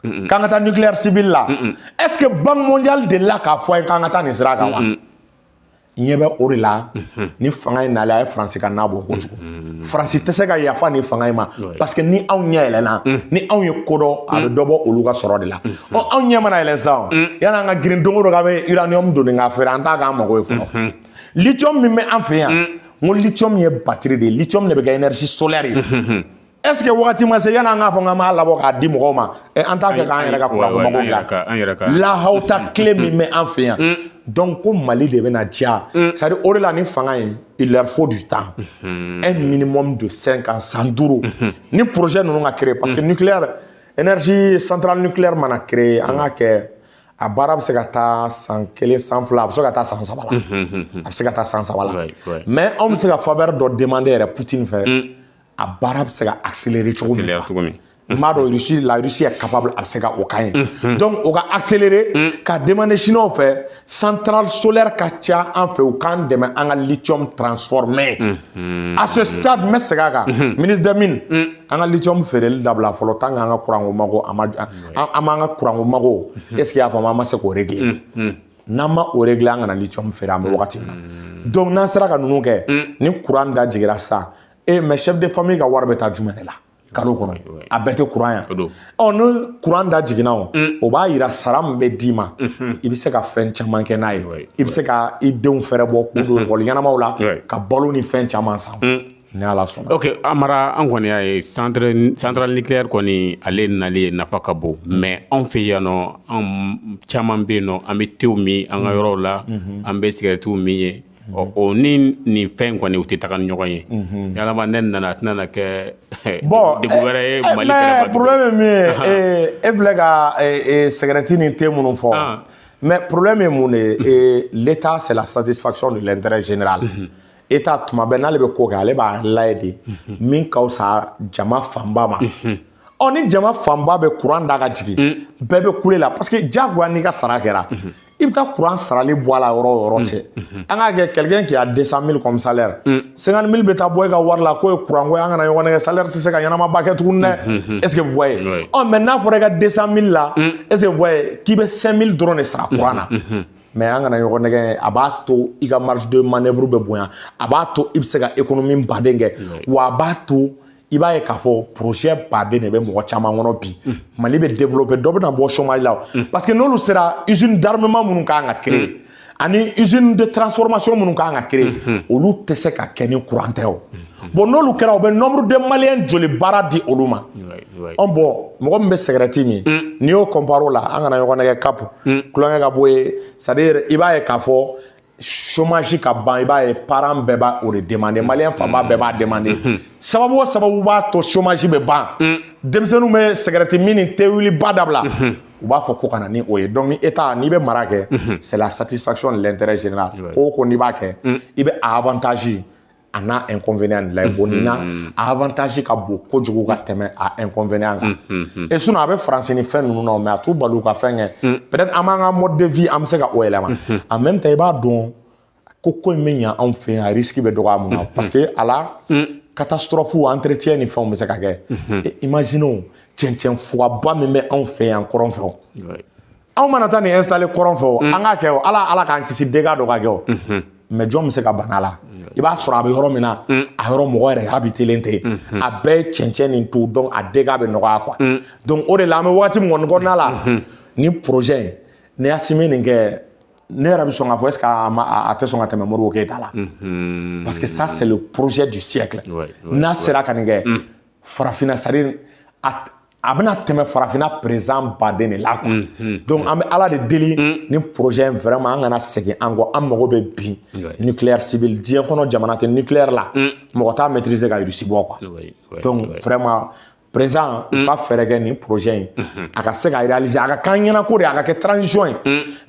k'an ka taa nucléaire civil la? Est ce que Banque mondiale delila k'a fɔ an ye k'an ka taa nin sira kan wa? Ɲɛ bɛ o de la, ni fanga in nalen, a ye Faransi ka n'a bɔ kojugu. Faransi tɛ se ka yafa ni fanga in ma, parce que ni anw ɲɛ yɛlɛnna, ni anw ye ko dɔn, a bɛ dɔ bɔ olu ka sɔrɔ de la. Ɔ, anw ɲɛ mana yɛlɛn sisan, yanni an ka girin don o don k'an bɛ uranium donni k'a feere, an t'a k'an mago ye fɔlɔ. Lithium min bɛ an fɛ yan, n ko lithium ye batterie de ye, lithium de bɛ kɛ énergie solaire ye. Est ce que wagati ma se yanni an k'a fɔ k'an b'a labɔ k'a di mɔgɔw ma, an t'a kɛ k'an yɛrɛ ka kuranko mago dilan? Lahawuta clé min bɛ an fɛ yan. Donc ko Mali de bɛna diya, c'est à dire o de la ni fanga in, il leur faut du temps, un minimum de 5 ans, san 5, ni projet ninnu ka créer, parce que nucléaire, énergie centrale nucléaire mana créer, an ka kɛ, a baara bɛ se ka taa san 1, san 2, a bɛ se ka taa san 3 la, a bɛ se ka taa san 3 la. Mais anw bɛ se ka faveur dɔ demander yɛrɛ Poutine fɛ, a baara bɛ se ka accélérer cogo min. N b'a dɔn Russie, la Russie est capable, a bɛ se ka o kan ye. Donc o ka accélérer, ka demander Chinois fɛ, centrale solaire ka ca an fɛ, u k'an dɛmɛ an ka lithium transformer. À ce stade, n bɛ segin a kan, ministre des Mines, an ka lithium feereli dabila fɔlɔ tant qu'an ka courant ko mago a ma, an m'an ka courant ko mago, est ce que i y'a faamu, an ma se k'o régler. N'an ma o régler, an kana lithium feere an bɛ wagati min na. Donc n'an sera ka ninnu kɛ, ni courant da jiginra sisan, mais chef de famille ka wari bɛ taa jumɛn de la kalo kɔnɔ? A bɛɛ tɛ courant yan. Ɔ, ni courant da jiginna, o b'a yira sara min bɛ d'i ma, i bɛ se ka fɛn caman kɛ n'a ye, i bɛ se ka i denw fɛrɛ bɔ k'u don ekɔli ɲɛnamaw la, ka balo ni fɛn caman san, ni Ala sɔnna. Ok, Amara, an kɔni y'a ye, centrale nucléaire kɔni, ale nalen nafa ka bon, mais anw fɛ yan nɔ, an caman bɛ yen nɔ, an bɛ tew min an ka yɔrɔw la, an bɛ sigɛrɛtiw min ye. Ɔ, o ni nin fɛn kɔni, u tɛ taga ni ɲɔgɔn ye. Yalama ne nana, a tɛna na kɛ bon degun wɛrɛ ye Mali fɛnɛ ma? Problème ye min ye, e filɛ ka cigarette ni thé minnu fɔ, mais problème ye mun de ye? L'État, c'est la satisfaction de l'intérêt général. État, tuma bɛɛ n'ale bɛ ko kɛ, ale b'a lajɛ de min ka fisa jama fanba ma. Ɔ, ni jama fanba bɛ courant da ka jigin, bɛɛ bɛ kule la, parce que diyagoya n'i ka sara kɛra, i bɛ taa courant sarali bɔ a la yɔrɔ o yɔrɔ cɛ. An k'a kɛ, quelqu'un qui a 200 000 comme salaire, 50 000 bɛ taa bɔ e ka wari la k'o ye courant ko ye. An kana ɲɔgɔn nɛgɛ, salaire tɛ se ka ɲɛnamaba kɛ tuguni dɛ. Est ce que vous voyez? Ɔ, mais n'a fɔra i ka 200 000 la, est ce que vous voyez k'i bɛ 5 000 dɔrɔn de sara courant na? Mais an kana ɲɔgɔn nɛgɛ, a b'a to i ka marge de manœuvre bɛ bonya, a b'a to i bɛ se ka économie baden kɛ, wa a b'a to i b'a ye k'a fɔ projet baden de bɛ mɔgɔ caman kɔnɔ bi. Mali bɛ développer, dɔ bɛna bɔ chômage la, parce que n'olu sera usine d'armement minnu kan ka créer. Ani usine de transformation minnu kan ka créer, olu tɛ se ka kɛ ni courant tɛ. O bon, n'olu kɛra, o bɛ nombre de Maliens joli baara di olu ma? An bon, mɔgɔ min bɛ cigarette min, n'i y'o comparer o la, an kana ɲɔgɔn nɛgɛ, cap tulonkɛ ka bɔ yen. C'est à dire, i b'a ye k'a fɔ chômage ka ban, i b'a ye parents bɛɛ b'a o de demander, Malien fanba bɛɛ b'a demander. Sababu o sababu b'a to chômage bɛ ban, denmisɛnninw bɛ cigarette min ni thé wiliba dabila, u b'a fɔ ko ka na ni o ye. Donc ni État, n'i bɛ mara kɛ, c'est la satisfaction de l'intérêt général. Ko o ko n'i b'a kɛ, i bɛ a avantage a n'a inconvénient de la. Bon, nin na, a avantage ka bon kojugu ka tɛmɛ a inconvénient kan. Et sinon, a bɛ Faransi ni fɛn ninnu na, mais a t'u bali u ka fɛn kɛ. Peut-être an b'an ka mode de vie, an bɛ se ka o yɛlɛma. En même temps, i b'a dɔn ko ko in bɛ ɲa anw fɛ yan, a risque bɛ dɔgɔya. Mun na? Parce que a la catastrophe, entretien ni fɛnw bɛ se ka kɛ. Imaginez cɛncɛn fugaba min bɛ anw fɛ yan kɔrɔn fɛ o. Anw mana taa nin installer kɔrɔn fɛ o, an k'a kɛ o, Ala, Ala k'an kisi, dégâts dɔ ka kɛ o. Mais jɔn bɛ se ka bana la? I b'a sɔrɔ a bɛ yɔrɔ min na, a yɔrɔ mɔgɔ yɛrɛ habitelen tɛ yen, a bɛɛ ye cɛncɛn ni to. Donc a dégâts bɛ nɔgɔya quoi. Donc o de la, an bɛ waati min kɔni kɔnɔna la, ni projet in, ni Assimi nin kɛ, ne yɛrɛ bɛ sɔn k'a fɔ, est ce que a ma a tɛ sɔn ka tɛmɛ Modibo Keyita la? Parce que ça, c'est le projet du siècle. N'a sera ka nin kɛ farafinna, c'est à dire a bɛna tɛmɛ farafinna président baden de la quoi. Donc an bɛ Ala de deli, ni projet in vraiment, an kana segin an kɔ. An mago bɛ bi nucléaire civil. Diɲɛ kɔnɔ, jamana tɛ nucléaire la, mɔgɔ t'a maîtriser ka Russie bɔ quoi. Donc vraiment, président, u ka fɛɛrɛ kɛ nin projet in a ka se ka réaliser, a ka k'an ɲɛna ko de, a ka kɛ transition ye.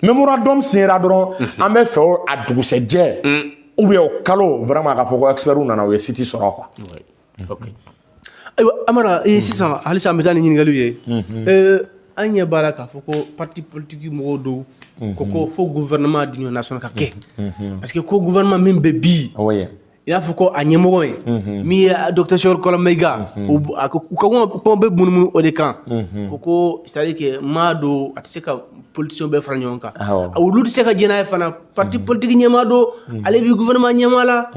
Mémorandum signera dɔrɔn, an bɛ fɛ o a dugusɛjɛ ou bien o kalo, vraiment, k'a fɔ ko experts nana, u ye site sɔrɔ quoi. Ayiwa Amara, sisan halisa an bɛ taa ni ɲininkaliw ye. An ɲɛ b'a la k'a fɔ ko parti politique mɔgɔw dɔw ko fo gouvernement d'union nationale ka kɛ, parce que ko gouvernement min bɛ bi, i n'a fɔ ko a ɲɛmɔgɔ ye min ye docteur Choguel Kokalla Maïga, u ka kuma bɛ munumunu o de kan, ko c'est à dire que maa dɔ a tɛ se ka politicien bɛɛ fara ɲɔgɔn kan, olu tɛ se ka jɛn n'a ye fana. Parti politique ɲɛmaa dɔ, ale bɛ gouvernement ɲɛmaa la,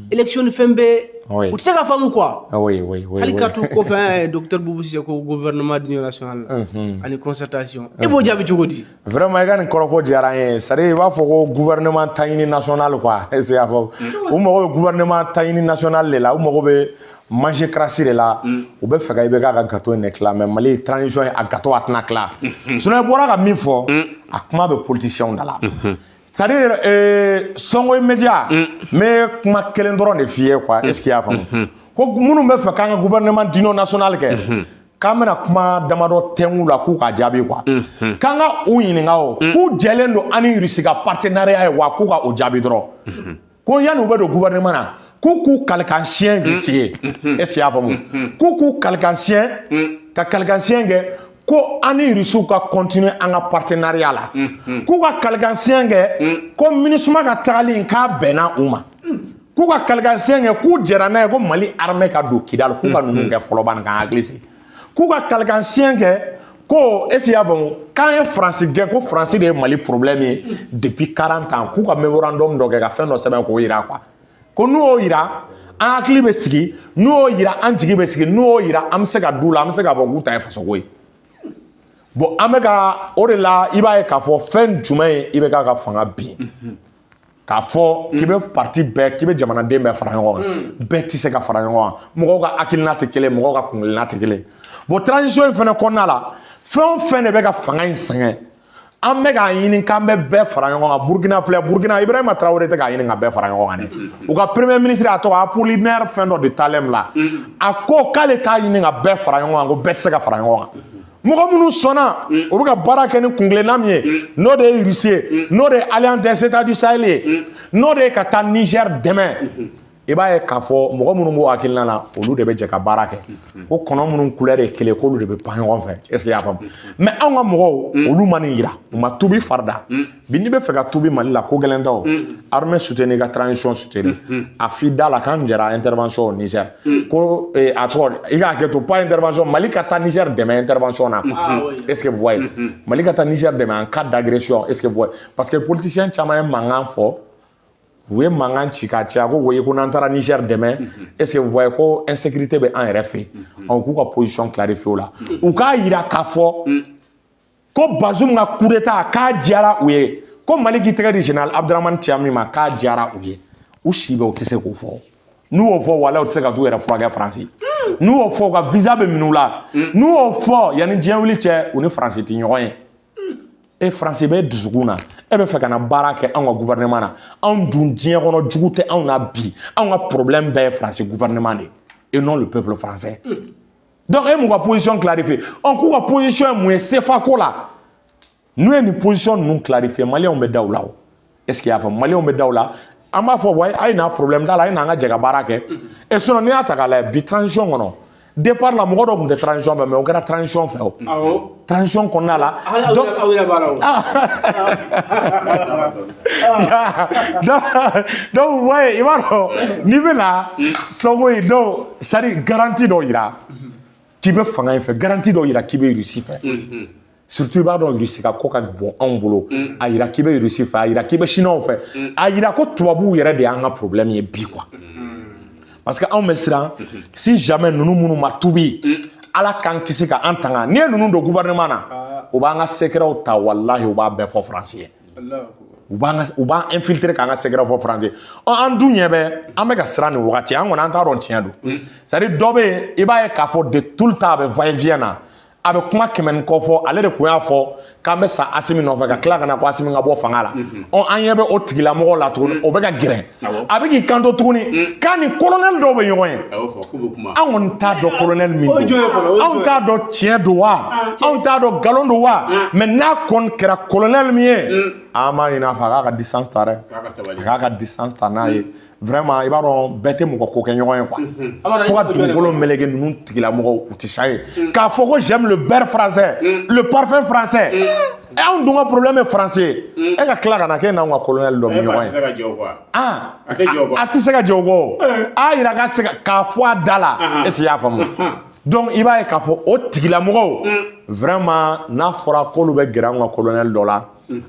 élection ni fɛn bɛɛ, u tɛ se ka faamu quoi. Hali ka to kɔfɛ, an ye docteur Boubou Cissé ko gouvernement d'union nationale ani concertation, e b'o jaabi cogo di? Vraiment, i ka nin kɔrɔfɔ diyara n ye. C'est à dire, i b'a fɔ ko gouvernement taɲini national quoi. Est ce que i y'a fɔ? U mago bɛ gouvernement taɲini national de la, u mago bɛ manger-cratie de la. U bɛ fɛ ka IBK ka gâteau in de tila, mais Mali transition ye, a gâteau a tɛna tila. Sinon, i bɔra ka min fɔ, a kuma bɛ politiciens da la. C'est à dire, Sɔngo Média, n bɛ kuma kelen dɔrɔn de f'i ye quoi. Est ce que i y'a faamu? Ko minnu bɛ fɛ k'an ka gouvernement d'union nationale kɛ, k'an bɛna kuma damadɔ tɛnku la k'u ka jaabi quoi. K'an ka u ɲininka o, k'u jɛlen don an ni Russie ka partenariat ye wa? K'u ka o jaabi dɔrɔn. Ko yanni u bɛ don gouvernement na, k'u k'u kalikan siɲɛ Russie ye. Est ce que i y'a faamu? K'u k'u kalikan siɲɛ, ka kalikan siɲɛ kɛ ko an ni Russiw ka continuer an ka partenariat la. K'u ka kalikan siɲɛ kɛ ko MINUSMA ka tagali in, k'a bɛnna u ma. K'u ka kalikan siɲɛ kɛ k'u jɛra n'a ye ko Mali armée ka don Kidali. K'u ka ninnu kɛ fɔlɔ bani, k'an hakili sigi. K'u ka kalikan siɲɛ kɛ ko, est ce que i y'a faamu, k'an ye Faransi gɛn, ko Faransi de ye Mali problème ye depuis 40 ans. K'u ka mémorandum dɔ kɛ, ka fɛn dɔ sɛbɛn k'o yira quoi. Ko n'u y'o yira, an hakili bɛ sigi. N'u y'o yira, an jigi bɛ sigi. N'u y'o yira, an bɛ se ka du la, an bɛ se k'a fɔ k'u ta ye fasoko ye. Bon, an bɛ ka o de la, i b'a ye k'a fɔ fɛn jumɛn ye i bɛ k'a ka fanga bin, k'a fɔ k'i bɛ parti bɛɛ, k'i bɛ jamanaden bɛɛ fara ɲɔgɔn kan. Bɛɛ tɛ se ka fara ɲɔgɔn kan, mɔgɔw ka hakilina tɛ kelen, mɔgɔw ka kunkilenna tɛ kelen. Bon, transition in fana kɔnɔna la, fɛn o fɛn de bɛ ka fanga in sɛgɛn, an bɛ k'a ɲini k'an bɛ bɛɛ fara ɲɔgɔn kan. Burukina filɛ, Burukina, Ibrahima Traoré tɛ k'a ɲini ka bɛɛ fara ɲɔgɔn kan dɛ. U ka premier ministre, a tɔgɔ Apollinaire fɛn dɔ de Talem la, a ko k'ale t'a ɲini ka bɛɛ fara ɲɔgɔn kan, ko bɛɛ tɛ se ka fara ɲɔgɔn kan. Mɔgɔ minnu sɔnna, u bɛ ka baara kɛ ni kunkilenna min ye, n'o de ye Russie ye, n'o de ye Alliance des États du Sahel ye, n'o de ye ka taa Niger dɛmɛ, i b'a ye k'a fɔ mɔgɔ minnu b'o hakilina na, olu de bɛ jɛ ka baara kɛ. Ko kɔnɔ minnu couleur ye kelen, k'olu de bɛ pan ɲɔgɔn fɛ. Est ce que i y'a faamu? Mais anw ka mɔgɔw, olu ma nin yira, u ma tubi farida. Bi, n'i bɛ fɛ ka tubi Mali la, ko gɛlɛn tɛ o. Armée soutenir, ka transition soutenir, a f'i da la k'an jɛra intervention au Niger. Ko a tɔgɔ, i k'a kɛ to, pas intervention, Mali ka taa Niger dɛmɛ intervention na. Est ce que vous voyez? Mali ka taa Niger dɛmɛ en cas d'agression. Est ce que vous voyez? Parce que politicien caman ye mankan fɔ, u ye mankan ci k'a caya ko woyi, ko n'an taara Niger dɛmɛ, est ce que vous voyez, ko insécurité bɛ an yɛrɛ fɛ yen. K'u ka position clarifier o la, u k'a yira k'a fɔ ko Bazoum ka coup d'état, k'a diyara u ye. Ko Mali k'i tɛgɛ di général Abdramane Tiani ma, k'a diyara u ye. U si bɛɛ, u tɛ se k'o fɔ. N'u y'o fɔ, walahi, u tɛ se ka t'u yɛrɛ furakɛ Faransi. N'u y'o fɔ, u ka visa bɛ minɛ u la. N'u y'o fɔ, yanni diɲɛ wuli cɛ, u ni Faransi tɛ ɲɔgɔn ye. E Faransi bɛ dusukun na, e bɛ fɛ ka na baara kɛ anw ka gouvernement na. Anw dun, diɲɛ kɔnɔ jugu tɛ anw na bi. Anw ka problème bɛɛ ye Faransi gouvernement de ye et non le peuple français. Donc e m'u ka position clarifier. Ɔ, k'u ka position ye mun ye CFA ko la? N'u ye nin position ninnu clarifier, Maliyɛnw bɛ da u la. O, est ce que i y'a faamu? Maliyɛnw bɛ da u la. An b'a fɔ wa, a ye n'a problème t'a la, a ye n'an ka jɛ ka baara kɛ. Et sinon, n'i y'a ta k'a lajɛ bi, transition kɔnɔ, départ la, mɔgɔ dɔw tun tɛ transition fɛ, mais o kɛra transition fɛ o. Transition kɔnɔna la. Hali aw Donc yɛrɛ, aw yɛrɛ b'a la o. Donc vous voyez, i b'a dɔn n'i bɛna Sonko ye, donc c'est à dire garantie dɔw yira k'i bɛ fanga in fɛ, garantie dɔw yira k'i bɛ Russie fɛ. Surtout, i b'a dɔn Russie ka ko ka bon anw bolo. A yira k'i bɛ Russie fɛ, a yira k'i bɛ Chinois fɛ, a yira ko tubabuw yɛrɛ de y'an ka problème ye bi quoi. Parce que anw bɛ siran, si jamais ninnu minnu ma tubi, Ala k'an kisi ka an tanga, n'i ye ninnu don gouvernement na, u b'an ka secretw ta, walahi, u b'a bɛɛ fɔ Faransi ye. U b'an infiltrer k'an ka secret fɔ Faransi ye. Ɔ, an dun ɲɛ bɛ, an bɛ ka siran nin wagati, an kɔni an t'a dɔn tiɲɛ don. C'est à dire dɔ bɛ yen, i b'a ye k'a fɔ de tout le temps a bɛ va et vient na, a bɛ kuma kɛmɛ ni kɔ fɔ. Ale de kun y'a fɔ k'an bɛ sa Asimi nɔfɛ, ka tila ka na ko Asimi ka bɔ fanga la. Ɔ, an ɲɛ bɛ o tigilamɔgɔ la tuguni, o bɛ ka gɛrɛ, a bɛ k'i kanto tuguni k'a ni colonel dɔw bɛ ɲɔgɔn ye. A y'o fɔ k'u bɛ kuma. An kɔni t'a dɔn colonel min O ye don. jɔn ye fɔlɔ? O ye Anw jɔn ye? t'a dɔn tiɲɛ don wa, anw t'a dɔn nkalon don wa, mais n'a kɔni kɛra colonel min ye, an b'a ɲini a fɛ a k'a ka distance ta dɛ. K'a ka sabali. A k'a ka distance ta n'a ye vraiment. I b'a dɔn bɛɛ tɛ mɔgɔ ko kɛ ɲɔgɔn ye quoi. Amara, Fo ka i ko jɔn de? Dugukolo meleke, ninnu tigilamɔgɔw, u tɛ sa ye k'a fɔ ko j'aime le beurre français, le parfum français. E, anw dun ka problème ye français ye, e ka tila ka na k'e n'anw ka colonel dɔ bɛ E fa ɲɔgɔn tɛ se ye. ka jɔ quoi. Ah. A tɛ jɔ quoi. A tɛ se ka jɔ o kɔ. A yira k'a tɛ se ka k'a fɔ a da la. Est ce que i y'a faamu? Donc i b'a ye k'a fɔ o tigilamɔgɔw vraiment, n'a fɔra k'olu bɛ gɛrɛ anw ka colonel dɔ la,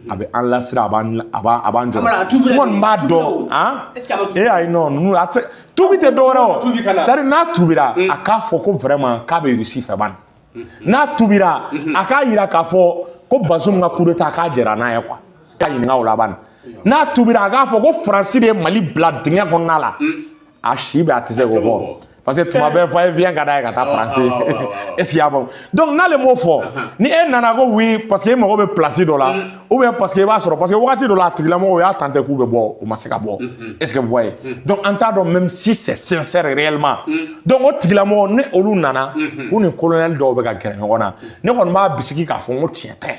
a bɛ an lasira, a b'an jɔ. Amara, a tuubira N kɔni b'a de, tuubira dɔn. o. Han. Est-ce que a ma tuubi? E ayi, non, ninnu a tɛ se tuubi, tɛ dɔwɛrɛ o. Tuubi ka na. C'est à dire n'a tuubira, a k'a fɔ ko vraiment k'a bɛ Russie fɛ bani. N'a tuubira, a k'a yira k'a fɔ ko Bazoum ka coup d'état, k'a jɛra n'a ye quoi. K'a ɲininka o la bani. N'a tuubira, a k'a fɔ ko Faransi de ye Mali bila dingɛ kɔnɔna la. A si bɛ, a tɛ se k'o fɔ, parce que tuma bɛɛ va et vient ka d'a ye ka taa Faransi. Est ce que i y'a faamu? Donc n'ale m'o fɔ, ni e nana ko oui, parce que e mago bɛ place dɔ la, ou bien parce que i b'a sɔrɔ, parce que wagati dɔ la, a tigilamɔgɔw y'a tenté k'u bɛ bɔ, u ma se ka bɔ. Est ce que vous voyez? Donc an t'a dɔn même si c'est sincère réellement. Donc o tigilamɔgɔ, ni olu nana k'u ni colonel dɔw bɛ ka gɛrɛ ɲɔgɔn na, ne kɔni b'a bisigi k'a fɔ n ko tiɲɛ tɛ.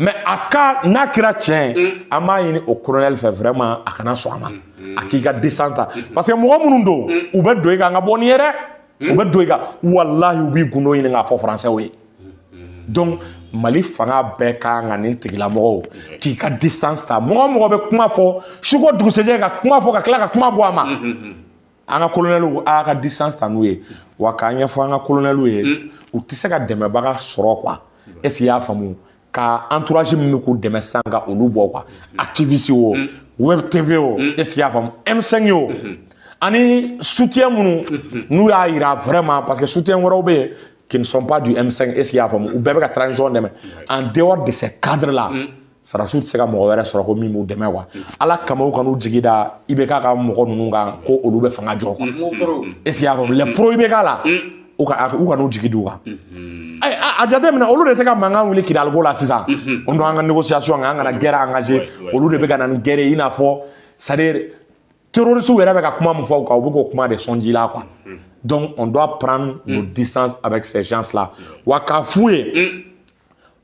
Mais a ka n'a kɛra tiɲɛ ye, an b'a ɲini o colonel fɛ vraiment, a kana sɔn a ma, a k'i ka distance ta, parce que mɔgɔ minnu don, u bɛ don i kan ka bɔ nin ye dɛ. U bɛ don i kan, walahi, u b'i gundo ɲini k'a fɔ français ye. Donc Mali fanga bɛɛ kan ka nin tigilamɔgɔw k'i ka distance ta. Mɔgɔ o mɔgɔ bɛ kuma fɔ su ko dugusɛjɛ, ka kuma fɔ ka tila ka kuma bɔ a ma, an ka colonɛliw, a ka distance ta n'u ye. Wa k'a ɲɛfɔ an ka colonɛliw ye, u tɛ se ka dɛmɛbaga sɔrɔ quoi. Est ce que i y'a faamu? Ka entourage min bɛ k'u dɛmɛ sisan, ka olu bɔ quoi, activiste o, web TV o, est ce que i y'a faamu, M5 o, ani soutien minnu n'u y'a yira vraiment, parce que soutien wɛrɛw bɛ yen qui ne sont pas du M5, est ce que i y'a faamu, u bɛɛ bɛ ka transition dɛmɛ. En dehors de ces cadres là, sarasiw tɛ se ka mɔgɔ wɛrɛ sɔrɔ ko min b'u dɛmɛ quoi. Ala kama, u kan'u jigi da IBK ka mɔgɔ ninnu kan ko olu bɛ fanga jɔ quoi. Est ce que i y'a faamu? Les pro IBK la, u kan'u jigi d'u kan. A jateminɛ, olu de tɛ ka mankan wuli Kidali la sisan. O don an ka négociation kɛ, an kana guerre engagé. Olu de bɛ ka na ni guerre ye, i n'a fɔ c'est à dire terroristes yɛrɛ bɛ ka kuma min fɔ u kan, u bɛ k'o kuma de sɔnji la quoi. Donc on doit prendre nos distances avec ces gens là. Wa k'a f'u ye,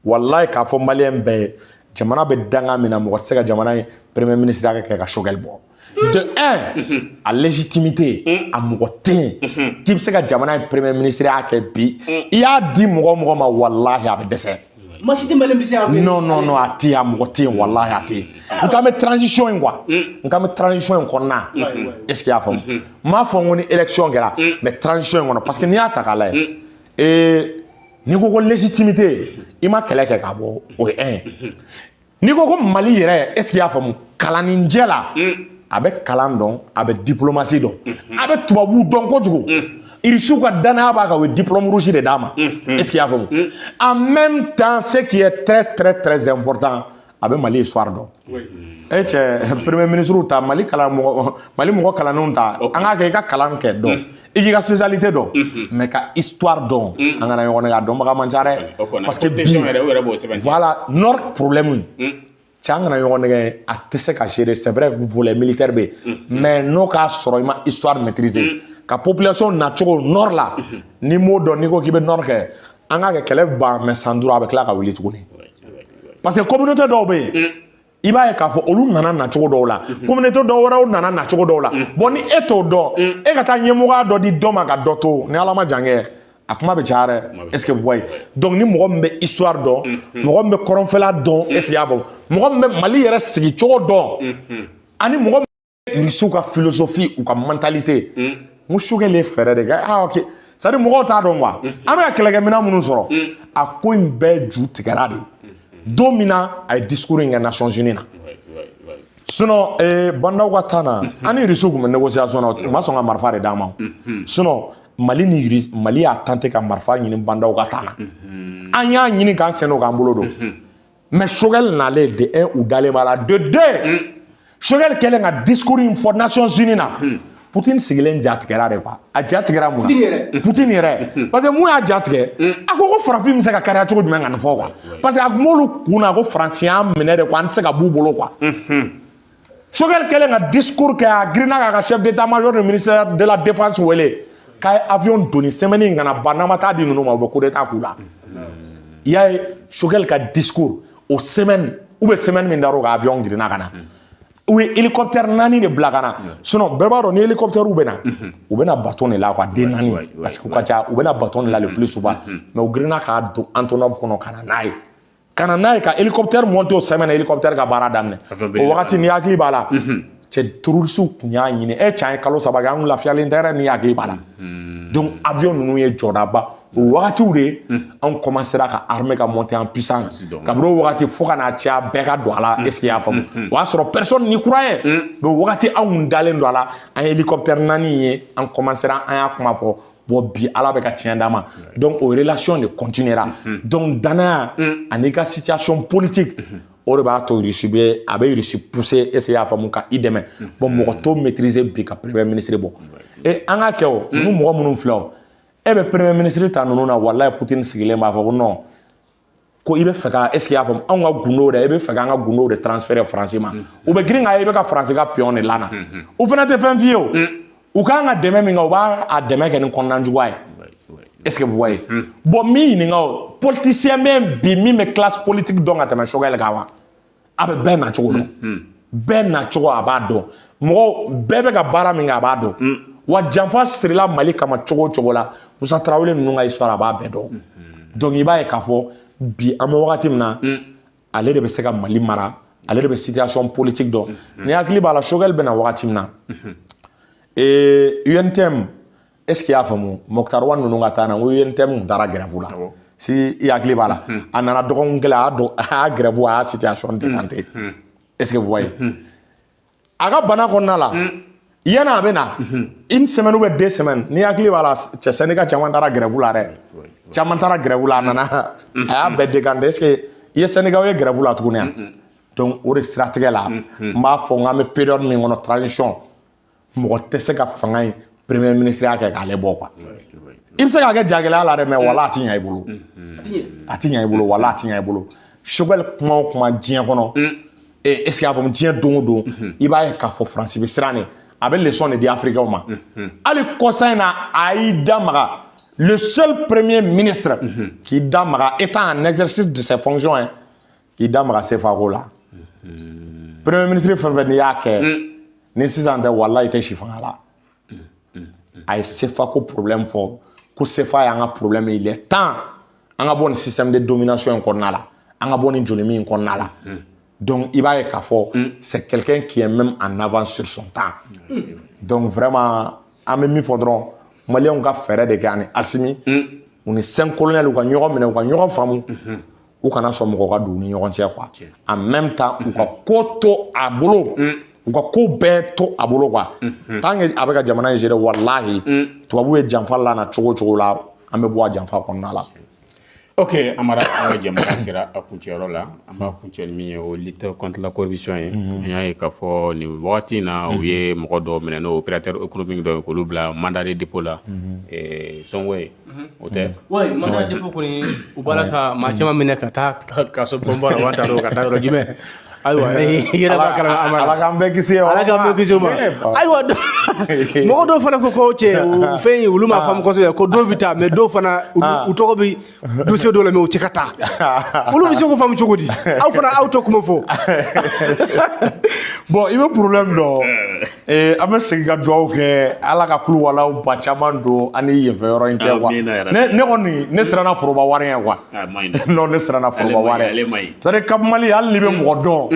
walayi, k'a fɔ Maliyɛn bɛɛ ye, jamana bɛ danga min na, mɔgɔ tɛ se ka jamana ye premier ministre ka kɛ ka Choguel bɔ. De un, a légitimité, a mɔgɔ tɛ yen k'i bɛ se ka jamana ye premier ministre y'a kɛ bi. I y'a di mɔgɔ o mɔgɔ ma, walahi, a bɛ dɛsɛ. Maa si tɛ Maliyɛn bɛ se ka kɛ. Non, non, non, a tɛ yen, a mɔgɔ tɛ yen, walahi, a tɛ yen. N k'an bɛ transition in quoi, n k'an bɛ transition in kɔnɔna. Est ce que i y'a faamu? N m'a fɔ n ko ni élection kɛra, mais transition in kɔnɔ, parce que n'i y'a ta k'a lajɛ, n'i ko ko légitimité, i ma kɛlɛ kɛ k'a bɔ, o ye un ye. N'i ko ko Mali yɛrɛ, est ce que i y'a faamu, kalanninjɛ la, a bɛ kalan dɔn, a bɛ diplomatie dɔn, a bɛ tubabuw dɔn kojugu. Irisiw ka danaya b'a kan, u ye diplôme rouge de d'a ma. Est ce que i y'a faamu? En même temps, ce qui est très très très important, a bɛ A bɛ Mali histoire dɔn. E cɛ, premier ministre ta, Mali kalan mɔgɔ, Mali mɔgɔ kalannenw ta, an k'a kɛ i ka kalan kɛ dɔn, i k'i ka spécialité dɔn, mais ka histoire dɔn, an kana ɲɔgɔn nɛgɛ, a dɔnbaga man ca dɛ. Parce que bi, voilà, nord problème, cɛ, an kana ɲɔgɔn nɛgɛ, a tɛ se ka gérer. C'est vrai, volet militaire bɛ yen, mais n'o k'a sɔrɔ i ma histoire maîtriser, ka population nacogo nord la, n'i m'o dɔn, n'i ko k'i bɛ nord kɛ, an k'a kɛ kɛlɛ ban, mais san 5 a bɛ tila ka wuli tuguni. Parce que communauté dɔw bɛ yen, i b'a ye k'a fɔ olu nana nacogo dɔw la, communauté dɔw wɛrɛw nana nacogo dɔw la. Bon, ni e t'o dɔn, e ka taa ɲɛmɔgɔya dɔ di dɔ ma ka dɔ to, ni Ala ma jan kɛ, a kuma bɛ caya dɛ. Est ce que vous voyez? Donc ni mɔgɔ min bɛ histoire dɔn, mɔgɔ min bɛ kɔrɔnfɛla dɔn, est ce que i y'a faamu, mɔgɔ min bɛ Mali yɛrɛ sigi cogo dɔn, ani mɔgɔ min bɛ Rusiw ka philosophie, u ka mentalité, n ko Choguel ye fɛɛrɛ de kɛ. Ah ok, c'est à dire mɔgɔw t'a dɔn quoi, an bɛ ka kɛlɛkɛminɛn minnu sɔrɔ, a ko in bɛɛ ju tigɛra de don min na a ye discours in kɛ Nations Unies na. Sinon Bah N'Daw ka taa na, an ni Rusiw tun bɛ négociation na, u ma sɔn ka marifa de d'an ma. Sinon Mali ni Mali y'a tenté ka marifa ɲini Bah N'Daw ka taa na, an y'a ɲini k'an sen don k'an bolo don. Mais Choguel nalen, de un, u dalen b'a la, de deux, Choguel kɛlen ka discours in fɔ Nations Unies na, Poutine sigilen ja tigɛra de quoi. A ja tigɛra mun na? Poutine yɛrɛ, parce que mun y'a ja tigɛ? A ko ko farafin bɛ se ka kariya cogo jumɛn ka nin fɔ quoi? Parce que a kun b'olu kun na ko Faransi y'an minɛ de quoi, an tɛ se ka b'u bolo quoi. Choguel kɛlen ka discours kɛ, a girinna k'a ka chef d'état-major du ministère de la défense wele k'a ye avion doni semaine in kana ban, n'an ma taa di ninnu ma, u bɛ coup d'état k'u la. I y'a ye, Choguel ka discours o semaine ou bien semaine min dar'o kan, avion girinna ka na, u ye hélicoptère naani de bila ka na. Sinon bɛɛ b'a dɔn, ni hélicoptère bɛ na, u bɛ na bateau de la quoi, den naani, parce que u ka ca, u bɛ na bateau de la le plus souvent. Mais u girinna k'a don Antonov kɔnɔ ka na n'a ye, ka na n'a ye, ka hélicoptère monter o semaine, hélicoptère ka baara daminɛ o wagati. Ni hakili b'a la, cɛ, terroriste kun y'a ɲini e cɛ, an ye kalo 3 kɛ, an kun lafiyalen tɛ yɛrɛ, ni hakili b'a la. Donc avion ninnu ye jɔdaba o wagatiw de. Anw commencera ka armée ka monter en puissance kabini o wagati fo ka n'a caya, bɛɛ ka don a la. Est ce que i y'a faamu? O y'a sɔrɔ personne n'y croyait, mais o wagati anw kun dalen don a la. An ye hélicoptère naani ye, an commencera, an y'a kuma fɔ. Bon, bi Ala bɛ ka tiɲɛ d'an ma. Donc o relation de continuera. Donc danaya ani ka situation politique, o de b'a to Russie bɛ, a bɛ Russie pousser, est ce que i y'a faamu, ka i dɛmɛ. Bon, mɔgɔ t'o maîtriser bi ka premier ministre bɔ. E an ka kɛ o, ninnu mɔgɔ minnu filɛ o, e bɛ premier ministre ta ninnu na, walayi, Poutine sigilen b'a fɔ ko non, ko i bɛ fɛ ka, est ce que i y'a faamu, anw ka gundow dɛ, e bɛ fɛ k'an ka gundow de transférer Faransi ma. U bɛ girin k'a ye i bɛ ka Faransi ka pion de lana. U fana tɛ fɛn f'i ye o. U kan ka dɛmɛ min kɛ, u b'a a dɛmɛ kɛ ni kɔnɔna juguya ye. Est ce que vous voyez? Bon, min ɲininka o, politicien bɛ bi min bɛ classe politique dɔn ka tɛmɛ Choguel kan wa? A bɛ bɛɛ nacogo dɔn, bɛɛ nacogo a b'a dɔn, mɔgɔw bɛɛ bɛ ka baara min kɛ, a b'a dɔn. Wa janfa sirila Mali kama cogo o cogo la, Musa Tarawele ninnu ka histoire, a b'a bɛɛ dɔn. Donc i b'a ye k'a fɔ bi, an bɛ wagati min na, ale de bɛ se ka Mali mara, ale de bɛ situation politique dɔn. Ni hakili b'a la, Choguel bɛ na wagati min na, UNTM, est ce que i y'a faamu, Moctar Ouane ninnu ka taa na, n ko UNTM tun taara grève la. Si i hakili b'a la, a nana dɔgɔkun kelen, a y'a dɔn, a y'a grève, a y'a situation décanté. Est ce que vous voyez? A ka bana kɔnɔna la, yanni a bɛ na, une semaine ou bien 2 semaines, ni hakili b'a la, cɛ, syndicat caman taara grève la dɛ, caman taara grève la. A nana, a y'a bɛɛ décanté. Est ce que i ye syndicat ye grève la tuguni yan? Donc o de siratigɛ la, n b'a fɔ n k'an bɛ période min kɔnɔ, transition, mɔgɔ tɛ se ka fanga in premier ministre ya kɛ k'ale bɔ quoi. I bɛ se k'a kɛ jagɛlɛya la dɛ, mais wala a ti ɲɛ i bolo, a ti ɲɛ i bolo, wala a ti ɲɛ i bolo. Choguel kuma o kuma diɲɛ kɔnɔ, est ce que y'a faamu, diɲɛ don o don, i b'a ye k'a fɔ Faransi bɛ siran de, a bɛ leçon de di Africains ma. Hali kɔsa in na, a y'i da maga, le seul premier ministre k'i da maga, étant en exercice de ses fonctions hein, k'i da maga CFA ko la. Premier ministre fɛn fɛn n'i y'a kɛ ni sisan tɛ, walahi, i tɛ si fanga la. A ye CFA ko problème fɔ, ko CFA y'an ka problème ye, il est temps an ka bɔ nin système de domination in kɔnɔna la, an ka bɔ nin jolimi in kɔnɔna la. Donc i b'a ye k'a fɔ c'est quelqu'un qui est même en avance sur son temps. Donc vraiment, an bɛ min fɔ dɔrɔn, Maliyɛnw ka fɛɛrɛ de kɛ ani Assimi, u ni cinq colonels, u ka ɲɔgɔn minɛ, u ka ɲɔgɔn faamu, u kana sɔn mɔgɔ ka don u ni ɲɔgɔn cɛ quoi. En même temps, u ka ko to a bolo, u ka ko bɛɛ to a bolo quoi. Tant que a bɛ ka jamana in gérer, walahi, tubabu ye janfa lana cogo o cogo la, an bɛ bɔ a janfa kɔnɔna la. Ok, Amara, an ka jɛmukan sera a kuncɛyɔrɔ la. An b'a kuncɛ ni min ye, o lutte contre la corruption ye. An y'a ye k'a fɔ nin wagati in na, u ye mɔgɔ dɔw minɛ, n'o opérateur économique dɔ ye, k'olu bila mandat de dépôt la. Sɔngo ye o tɛ? Oui, mandat de dépôt kɔni, u b'a la ka maa caman minɛ ka taa kaso bonba la, wa t'a dɔn ka taa yɔrɔ jumɛn. Ayiwa, i yɛrɛ b'a kalama, Amara. Ala k'an bɛɛ kisi. Ala k'an bɛɛ kisi o ma. Ayiwa, mɔgɔ dɔw fana ko cɛ, o fɛn in, olu m'a faamu kosɛbɛ, ko dɔw bɛ taa, mais dɔw fana, u tɔgɔ bɛ dossier dɔw la, mais u tɛ ka taa. Olu bɛ se k'o faamu cogo di? Aw fana, aw tɛ kuma fɔ. Bon, i bɛ problème dɔn. An bɛ segin ka dugawu kɛ, Ala ka kuluwalaw ba caman don an ni yenfɛ yɔrɔ in cɛ quoi. Ne kɔni, ne siranna foroba wari ɲɛ quoi. Non, ne siranna foroba wari. C'est à dire, Cap Mali, hali n'i bɛ mɔgɔ dɔn,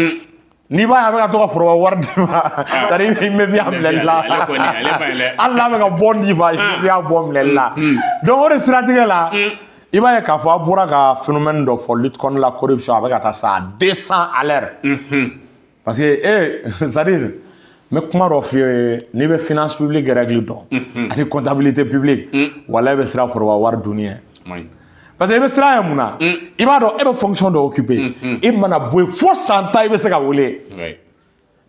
n'i b'a ye a bɛ ka to ka foroba wari d'i ma, c'est à dire i méfier a minɛli la. Hali n'a bɛ ka bɔn d'i ma, i méfier a bɔ minɛli la. Donc o de siratigɛ la, i b'a ye k'a fɔ a bɔra ka phénomène dɔ fɔ, lutte contre la corruption, a bɛ ka taa sa 200 à l'heure. Parce que c'est à dire, n bɛ kuma dɔ f'i ye, n'i bɛ finance publique règle dɔn ani comptabilité publique, walahi, i bɛ siran foroba wari dunni ɲɛ. Parce que i bɛ siran ye mun na? I b'a dɔn e bɛ fonction dɔ occuper, i mana bɔ yen fo san 10, i bɛ se ka wele.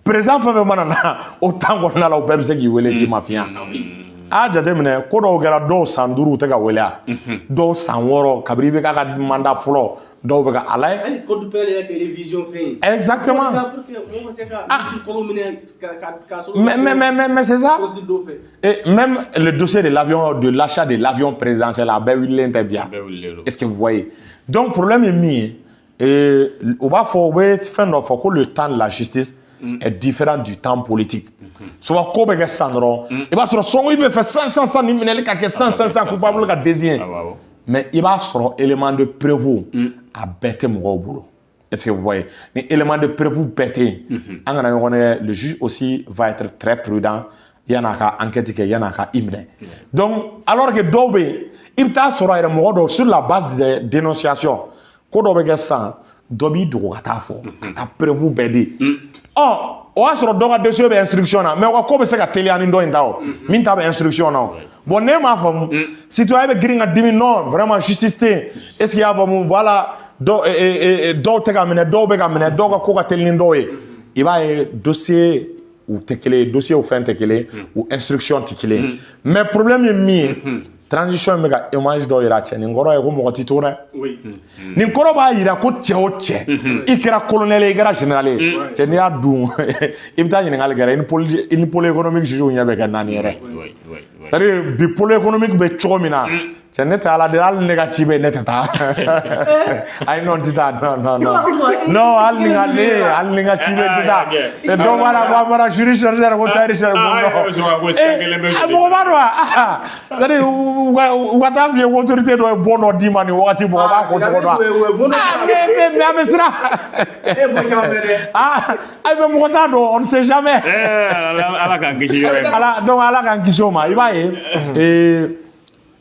Président fɛn fɛn mana na o temps kɔnɔna la, o bɛɛ bɛ se k'i wele k'i mafiya. A y'a jateminɛ, ko dɔw kɛra, dɔw san 5 u tɛ ka wele, a dɔw san 6 kabini i bɛ k'a ka mandat fɔlɔ, dɔw bɛ ka a lajɛ. Hali code pénal yɛrɛ kɛ révision fɛn ye. Exactement. Mais c'est ça. Et même le dossier de l'avion, de l'achat de l'avion présidentiel, a bɛɛ wulilen tɛ bi yan. Est-ce que vous voyez? Donc problème ye min ye, u b'a fɔ, u bɛ fɛn dɔ fɔ ko le temps de la justice est différent du temps politique. Souvent ko bɛ kɛ sisan dɔrɔn, i b'a sɔrɔ sɔngɔ i bɛ fɛ san san san ni minɛli ka kɛ san san san, coupable ka désigner. Mais i b'a sɔrɔ élément de preuve a bɛɛ tɛ mɔgɔw bolo. Est-ce que vous voyez? Ni élément de preuve bɛɛ tɛ yen, an kana ɲɔgɔn nɛgɛ, le juge aussi va être très prudent yan'a ka enquête kɛ, yan'a ka i minɛ. Donc alors que dɔw bɛ yen, i bɛ taa sɔrɔ yɛrɛ mɔgɔ dɔw, sur la base des dénonciations, ko dɔ bɛ kɛ sisan, dɔ b'i dogo ka taa fɔ, ka taa preuve bɛɛ di. Ɔ, o y'a sɔrɔ dɔ ka dossier bɛ instruction na, mais o ka ko bɛ se ka teliya ni dɔ in ta, o min ta bɛ instruction na. O bon, ne m'a faamu, citoyen bɛ girin ka dimi, non, vraiment, justice tɛ yen. Est ce que i y'a faamu? Voilà, dɔw dɔw tɛ ka minɛ, dɔw bɛ ka minɛ, dɔw ka ko ka teli ni dɔw ye. I b'a ye, dossier u tɛ kelen ye, dossier fɛn tɛ kelen ye, u instruction tɛ kelen ye. Mais problème ye min ye, transition in bɛ ka image dɔ yira cɛ, nin kɔrɔ ye ko mɔgɔ ti to dɛ. Nin kɔrɔ b'a yira ko cɛ o cɛ, i kɛra colonel ye, i kɛra général ye, cɛ, n'i y'a dun, i bɛ taa ɲininkali kɛ, i ni pôle économique juge ɲɛ bɛ kɛ naani yɛrɛ. C'est à dire, bi pôle économique bɛ cogo min na, cɛ, ne tɛ Ala deli, hali ne ka ci bɛ yen, ne tɛ taa. Ayi, non, n tɛ taa, non, non, non, non, hali ni ka ne, hali ni ka ci bɛ yen, n tɛ taa. Dɔw b'a la ko a bɔra jury chercheur, ko tailleur chercheur, ko non. Mɔgɔ b'a dɔn wa? C'est à dire, u ka taa f'i ye ko autorité dɔ ye bon dɔ d'i ma nin wagati, mɔgɔ b'a ko cogo dɔn. Mais an bɛ siran. Ah, ayi, mais mɔgɔ t'a dɔn, on ne sait jamais. Ala k'an kisi yɔrɔ in ma. Ala, donc Ala k'an kisi o ma. I b'a ye,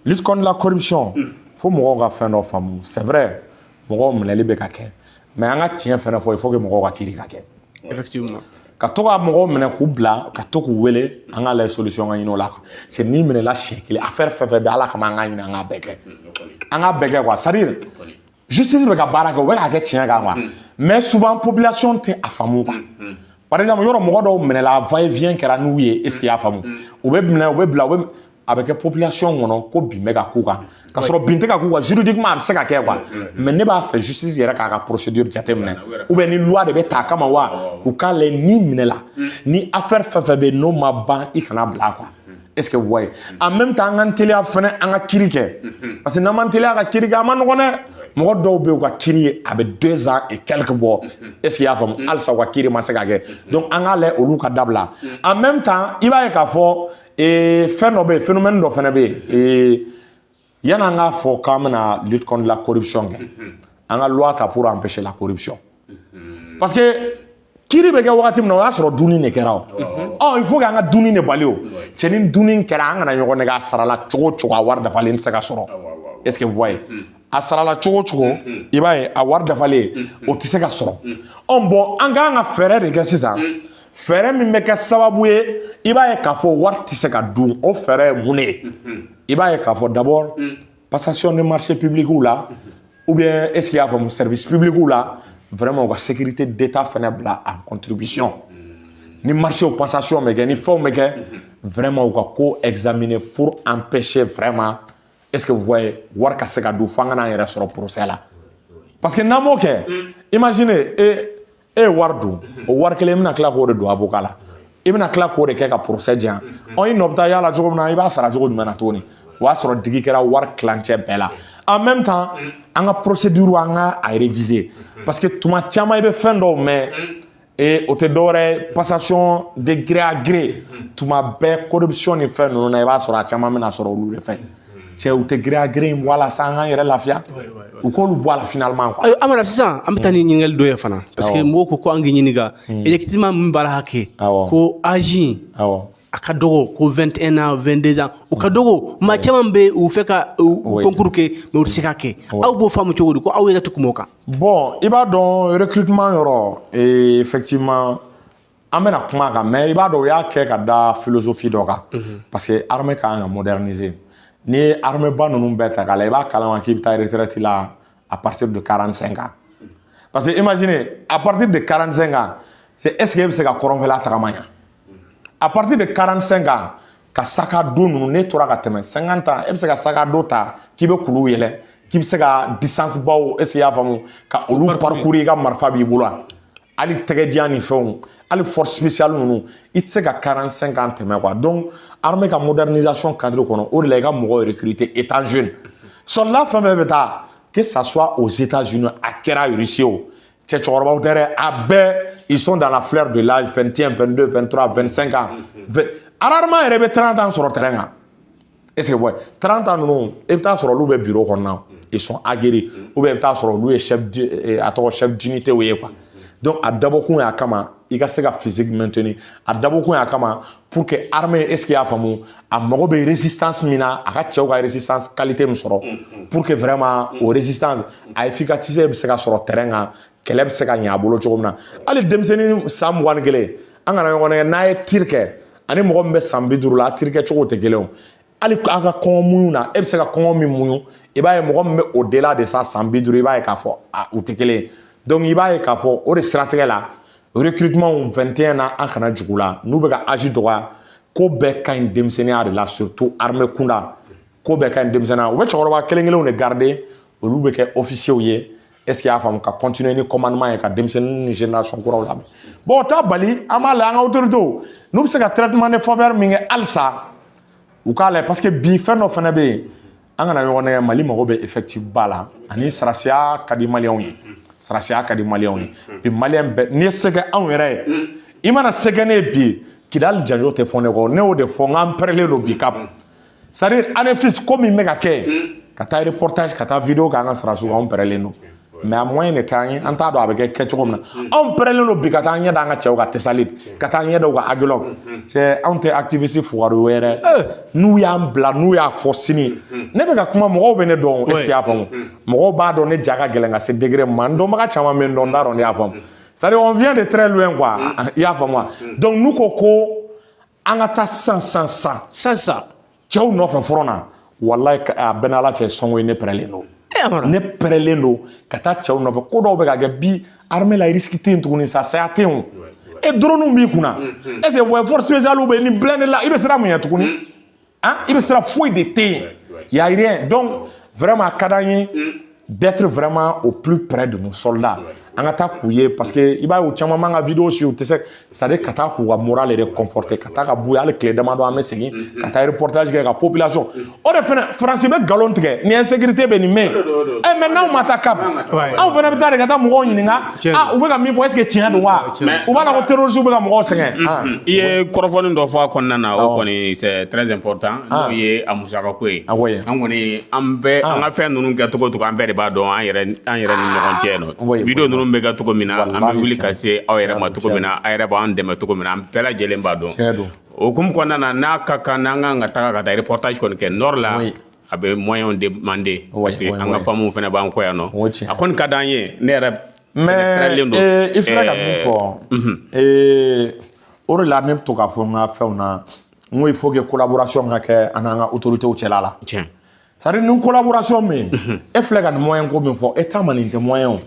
lutte contre la corruption, fo mɔgɔw ka fɛn dɔ faamu. C'est vrai, mɔgɔw minɛli bɛ ka kɛ, mais an ka tiɲɛ fɛnɛ fɔ, il faut que mɔgɔw ka kiiri ka kɛ. Effectivement. Ka to ka mɔgɔw minɛ k'u bila, ka to k'u wele, an k'a lajɛ solution ka ɲini o la. Parce que n'i minɛla siɲɛ kelen, affaire fɛn fɛn bɛ, Ala kama, an k'a ɲini, an k'a bɛɛ kɛ, an k'a bɛɛ kɛ quoi. C'est à dire, justice bɛ ka baara kɛ, u bɛ k'a kɛ tiɲɛ kan quoi, mais souvent population tɛ a faamu quoi. Par exemple, yɔrɔ mɔgɔ dɔw minɛla, va et vient kɛra n'u ye, est ce que i y'a faamu? U bɛ minɛ, u bɛ bila, u bɛ a bɛ kɛ population kɔnɔ ko bin bɛ ka k'u kan, ka sɔrɔ bin tɛ ka k'u kan. Juridiquement, a bɛ se ka kɛ quoi, mais ne b'a fɛ justice yɛrɛ k'a ka procédure jateminɛ, ou bien ni loi de bɛ ta a kama wa, u k'a lajɛ, n'i minɛla ni affaire fɛn fɛn bɛ yen, n'o ma ban, i kana bila quoi. Est ce que vous voyez? En même temps, an k'an teliya fɛnɛ, an ka kiiri kɛ, parce que n'an m'an teliya ka kiiri kɛ, a ma nɔgɔn dɛ. Mɔgɔ dɔw bɛ yen, u ka kiiri a bɛ 2 ans et quelques bɔ. Est ce que i y'a faamu? Halisa u ka kiiri ma se ka kɛ. Donc an k'a lajɛ olu ka dabila. En même temps, i b'a ye k'a fɔ fɛn dɔ bɛ yen, phénomène dɔ fɛnɛ bɛ yen. Yan'an k'a fɔ k'an bɛna lutte contre la corruption kɛ, an ka loi ta pour empêcher la corruption, parce que kiiri bɛ kɛ wagati min na, o y'a sɔrɔ dunni de kɛra. O ɔ, il faut que an ka dunni de bali. O cɛ, ni dunni kɛra, an kana ɲɔgɔn nɛgɛ, a sarala cogo o cogo, a wari dafalen tɛ se ka sɔrɔ. Est ce que vous voyez? A sarala cogo o cogo, i b'a ye, a wari dafalen o tɛ se ka sɔrɔ. Ɔ bon, an k'an ka fɛɛrɛ de kɛ sisan, fɛɛrɛ min bɛ kɛ sababu ye, i b'a ye k'a fɔ wari tɛ se ka dun. O fɛɛrɛ ye mun de ye? I b'a ye k'a fɔ d'abord, passation de marché public la, Ou bien est-ce qu'il y a faamu, service public la, vraiment u ka sécurité d'État fɛnɛ bila en contribution. Ni marché o passation bɛ kɛ, ni fɛnw bɛ kɛ, vraiment u ka ko examiner pour empêcher vraiment, est-ce que vous voyez, wari ka se ka dun fo an ka n'an yɛrɛ sɔrɔ procès la. Parce que n'an m'o kɛ, imaginez, e ye wari dun, o wari kelen, i bɛna tila k'o de don avocat la, i bɛna tila k'o de kɛ ka procès diyan. Ɔ, i nɔ bɛ taa yala cogo min na, i b'a sara cogo jumɛn na tuguni? O y'a sɔrɔ digi kɛra wari tilancɛ bɛɛ la. En même temps, an ka procédure, an ka a réviser, parce que tuma caman i bɛ fɛn dɔw mɛn et o tɛ dɔwɛrɛ ye, passation de gré à gré. Tuma bɛɛ corruption ni fɛn ninnu na, i b'a sɔrɔ a caman bɛna sɔrɔ olu de fɛ. Cɛ, u tɛ gré à gré in bɔ a la sa, an k'an yɛrɛ lafiya, u k'olu bɔ a la finalement quoi. Ayiwa Amara, sisan an bɛ taa ni ɲininkali dɔ ye fana, parce que mɔgɔw ko ko an k'i ɲininka effectivement min b'a la hakɛ ko âge a ka dɔgɔ, ko 21 ans, 22 ans, o ka dɔgɔ. Maa caman bɛ u fɛ ka concours kɛ, mais u tɛ se ka kɛ. Aw b'o faamu cogo di ko aw yɛrɛ tɛ kuma o kan? Bon, i b'a dɔn, recrutement yɔrɔ, effectivement an bɛna kuma a kan, mais i b'a dɔn, u y'a kɛ ka da philosophie dɔ kan, parce que armée ka kan ka moderniser. N'i ye armée ba ninnu bɛɛ ta k'a lajɛ, i b'a kalama k'i bɛ taa retraite la à partir de 45 ans. Parce que imaginez, à partir de 45 ans, c'est est-ce que e bɛ se ka kɔrɔnfɛla tagama ɲa? À partir de 45 ans, ka sac à dos ninnu, ne tora ka tɛmɛ 50 ans, e bɛ se ka sac à dos ta k'i bɛ kulu yɛlɛ, k'i bɛ se ka distance baw, est-ce que i y'a faamu, ka olu parcourir, i ka marifa b'i bolo wa? Hali tɛgɛdiya ni fɛnw, hali force spéciale ninnu, i tɛ se ka 45 ans tɛmɛ quoi. Donc armée ka modernisation cadre kɔnɔ, o de la i ka mɔgɔw recruter étant jeune. Soldat fɛn fɛn bɛ taa, que ça soit aux États-Unis, a kɛra Russie, o cɛ cɛkɔrɔbaw tɛ dɛ, a bɛɛ, ils sont dans la fleur de l'âge, 21, 22, 23, 25 ans. Rarement yɛrɛ bɛ 30 ans sɔrɔ terrain kan. Est-ce que ouais, 30 ans ninnu, i bɛ taa sɔrɔ olu bɛ bureau kɔnɔna, ils sont aguerris, ou bien i bɛ taa sɔrɔ olu ye chef a tɔgɔ, chef d'unité ye quoi. Donc a dabɔkun y'a kama i ka se ka physique maintenir, a dabɔkun y'a kama pour que armée, est-ce que i y'a faamu, a mago bɛ résistance min na, a ka cɛw ka résistance qualité min sɔrɔ, pour que vraiment o résistance a efficacité bɛ se ka sɔrɔ terrain kan, kɛlɛ bɛ se ka ɲɛ a bolo cogo min na. Hali denmisɛnnin san 21, an kana ɲɔgɔn nɛgɛ, n'a ye tir kɛ ani mɔgɔ min bɛ san 50 la, a tir kɛcogo tɛ kelen o. Hali an ka kɔngɔ muɲu na, e bɛ se ka kɔngɔ min muɲu, i b'a ye mɔgɔ min bɛ au delà de ça, san 50, i b'a ye k'a fɔ a u tɛ kelen ye. Donc i b'a ye k'a fɔ o de siratigɛ la, recrutement 21 na, an kana jugu la n'u bɛ ka âge dɔgɔya. Ko bɛɛ ka ɲi denmisɛnninya de la, surtout armée kunda, ko bɛɛ ka ɲi denmisɛnninya. U bɛ cɛkɔrɔba kelen kelenw de garder, olu bɛ kɛ officiers ye, est ce que i y'a faamu, ka continuer ni commandement ye, ka denmisɛnnin ni génération kuraw labɛn. Bon, o t'a bali, an b'a lajɛ, an ka autorités n'u bɛ se ka traitement de faveur min kɛ halisa, u k'a lajɛ, parce que bi fɛn dɔ fana bɛ yen, an kana ɲɔgɔn nɛgɛ, Mali mago bɛ effectif ba la, ani sarasiya ka di Maliyɛnw ye, sarasiya ka di Maliyɛnw ye bi. Maliyɛn bɛɛ, n'i ye se kɛ anw yɛrɛ ye, i mana se kɛ ne ye bi, Kidali janjo tɛ fɔ ne kɔ. Ne y'o de fɔ n k'an pɛrɛlen don bi kap, c'est à dire Anefis ko min bɛ ka kɛ, ka taa reportage, ka taa vidéo k'an ka sarasiw kan, anw pɛrɛlen don, mais a moyen de t'an ye, an t'a dɔn a bɛ kɛ kɛcogo min na. Anw pɛrɛlen don bi ka taa ɲɛ da an ka cɛw ka Tessalit, ka taa ɲɛ da u ka Aguelhok. Cɛ, anw tɛ activiste fugariw ye dɛ. N'u y'an bila, n'u y'a fɔ sini, ne bɛ ka kuma, mɔgɔw bɛ ne dɔn, est ce que i y'a faamu? Mɔgɔw b'a dɔn ne ja ka gɛlɛn ka se degré min ma. N dɔnbaga caman bɛ n dɔn, n t'a dɔn ne y'a faamu. C'est à dire, on vient de très loin quoi, i y'a faamu wa? Donc n'u ko ko an ka taa sisan sisan sisan Sisan sisan cɛw nɔfɛ front na, walayi, a bɛɛ n'Ala cɛ, sɔngo ye, ne pɛrɛlen don. Amara. Ne pɛrɛlen don ka taa cɛw nɔfɛ. Ko dɔw bɛ ka kɛ bi armée la, risque tɛ yen tuguni sa, saya tɛ yen o. E drone b'i kunna, est ce que voyez, force spéciale bɛ yen, ni blindé la, i bɛ siran mun ɲɛ tuguni? Han, i bɛ siran foyi de tɛ yen, y a rien. Donc vraiment a ka d'an ye d'être vraiment au plus près de nos soldats, an ka taa k'u ye, parce que i b'a ye, u caman b'an ka vidéo suivre, u tɛ se, c'est à dire ka taa k'u ka moral yɛrɛ conforter, ka taa ka b'u ye hali tile damadɔ, an bɛ segin ka taa reportage kɛ ka population. O de fɛnɛ, Faransi bɛ nkalon tigɛ ni insécurité bɛ nin mɛn ɛ, mais n'anw ma taa Cap, anw fɛnɛ bɛ taa de ka taa mɔgɔw ɲininka. Ah, u bɛ ka min fɔ, est ce que tiɲɛ don wa? U b'a la ko terroriste bɛ ka mɔgɔw sɛgɛn. Ah. I ye kɔrɔfɔli dɔ fɔ a kɔnɔna na, o kɔni c'est très important, n'o ye a musakako ye. Ah oui. An kɔni, an bɛɛ, an ka fɛn ninnu kɛ cogo o cogo, an bɛɛ de b'a dɔn an yɛrɛ, an yɛrɛ ni ɲɔgɔn cɛ nɔ. Vidéo ninnu bɛ kɛ cogo min na, an bɛ wuli ka se aw yɛrɛ ma cogo min na, aw yɛrɛ b'an dɛmɛ cogo min na, an bɛɛ lajɛlen b'a dɔn. Tiɲɛ don. O hukumu kɔnɔna na, n'a ka kan n'an kan ka taga ka taa reportage kɔni kɛ nord la, a bɛ moyen demander, parce que an ka famille fana b'an kɔ yan nɔ. O tiɲɛ. A kɔni ka d'an ye, ne yɛrɛ mais pɛrɛlen don. I filɛ ka min fɔ, o de la ne bɛ to k'a fɔ n ka fɛnw na, n ko il faut que collaboration ka kɛ an n'an ka autorités cɛla la. C'est à dire ni collaboration min, e filɛ ka nin moyen ko min fɔ, État ma, nin tɛ moyen o.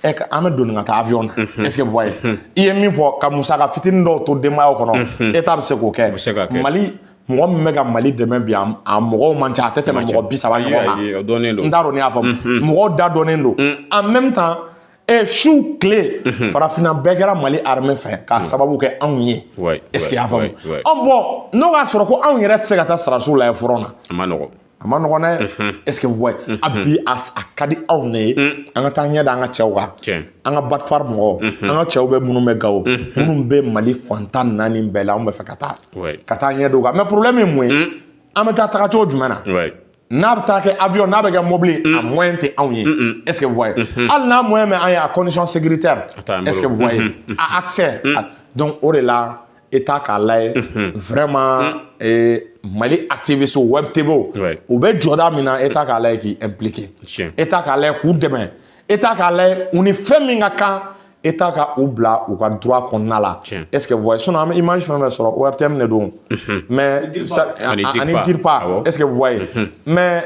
Ɛ, an bɛ doni ka taa avion na. Est ce que vous voyez, i ye min fɔ, ka musaka fitinin dɔw to denbayaw kɔnɔ, État bɛ se k'o bɛ se k'a kɛ. kɛ. Mali mɔgɔ min bɛ ka Mali dɛmɛ bi, a mɔgɔw man ca, a tɛ tɛmɛ mɔgɔ 30 ɲɔgɔn kan. Ayi, o dɔnnen don. N t'a dɔn n'i y'a faamu, mɔgɔw da dɔnnen don. En même temps, ɛ, su tile, farafinna bɛɛ kɛra Mali armée fɛ k'a sababu kɛ anw ye. Est ce que i y'a faamu? Ɔ bon, n'o y'a sɔrɔ ko anw yɛrɛ tɛ se ka taa sɔrɔdasiw lajɛ front na, A ma nɔgɔn. A ma nɔgɔn dɛ. Est ce que vous voyez, a bi a ka di anw de ye an ka taa ɲɛ da an ka cɛw kan. An ka Batfar mɔgɔw, an ka cɛw bɛ minnu bɛ Gawo, minnu bɛ Mali fan 14 bɛɛ la, anw bɛ fɛ ka taa ka taa ɲɛ d'u kan. Mais problème ye mun ye? An bɛ taa taga cogo jumɛn na? N'a bɛ taa kɛ avion, n'a bɛ kɛ mobili, a moyen tɛ anw ye. Est ce que vous voyez, hali n'a moyen bɛ an ye, a condition sécuritaire, t'an est ce que bolo. vous voyez, a accès donc o de la, État k'a lajɛ vraiment, Mali activiste, web TV, u bɛ jɔda min na, État k'a lajɛ k'i impliqué. État k'a lajɛ k'u dɛmɛ, État k'a lajɛ u ni fɛn min ka kan, État ka u bila u ka droit kɔnɔna la. Est ce que vous voyez, sinon an bɛ image fɛn fɛn sɔrɔ, ORTM de don, mais Ani ani Dirpa. Dirpa. Est ce que vous voyez, mais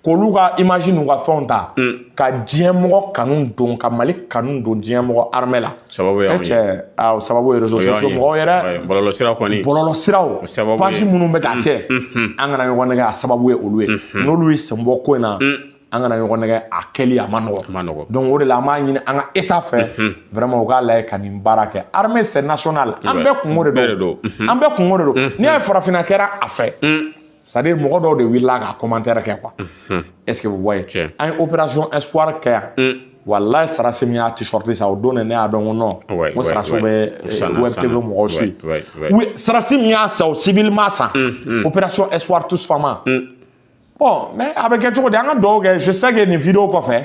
k'olu ka image n'u ka fɛnw ta ka diɲɛmɔgɔ kanu don, ka Mali kanu don diɲɛmɔgɔ armée la. Sababu E y'anw ye. cɛ, a sababu ye réseaux O y'anw sociaux ye. mɔgɔw yɛrɛ. Bɔlɔlɔsira kɔni. Bɔlɔlɔsiraw. O sababu ye. Page minnu bɛ ka kɛ, an kana ɲɔgɔn nɛgɛ, a sababu ye olu ye. N'olu ye sen bɔ ko in na, an kana ɲɔgɔn nɛgɛ, a kɛli a ma nɔgɔn. A ma nɔgɔn. Donc o de la, an b'a ɲini an ka État fɛ vraiment, u k'a lajɛ ka nin baara kɛ. Armée, c'est national, an bɛɛ kungo de Bɛɛ de don. don. An bɛɛ kungo de don. N'i y'a ye farafinna kɛra a fɛ, c'est à dire mɔgɔ dɔw de wulila ka commentaire kɛ quoi. Est ce que vous voyez, an ye opération Espoir kɛ yan, walayi, sarasi min y'a t-shirt san, o don de ne y'a dɔn ko non, n ko sarasiw bɛ web TV mɔgɔw suit. Oui, sarasi min y'a san, o civil ma san opération Espoir tous fama. Bon, mais a bɛ kɛ cogo di? An ka dugawu kɛ. Je sais que nin vidéo kɔfɛ,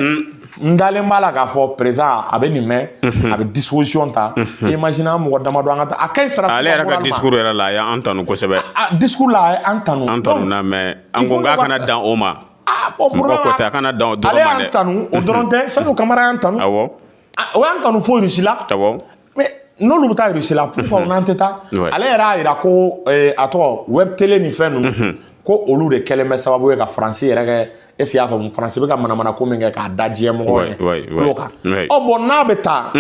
n dalen b'a la k'a fɔ président a bɛ nin mɛn, a bɛ disposition ta. Imagine, an mɔgɔ damadɔ, an ka taa, a ka ɲi sarasi. Ale yɛrɛ ka discours yɛrɛ la, a y'an tanu kosɛbɛ. A discours la, a ye an tanu. An tanu na, mais an ko k'a kana dan o ma. Ah bon, mɔgɔ ko tɛ, a kana dan o dɔrɔn ale ma dɛ. y'an tanu, o dɔrɔn tɛ, Sadio Kamara y'an tanu. O y'an tanu fo Russie la. Mais n'olu bɛ taa Russie la, pourquoi n'an tɛ taa? Ale yɛrɛ y'a yira ko a tɔgɔ web télé ni fɛn ninnu, ko olu de kɛlen bɛ sababu ye ka Faransi yɛrɛ kɛ. Est ce que i y'a faamu, Faransi bɛ ka manamana ko min kɛ k'a da diɲɛ mɔgɔw ɲɛ tulo kan. Ɔ bon, n'a bɛ taa,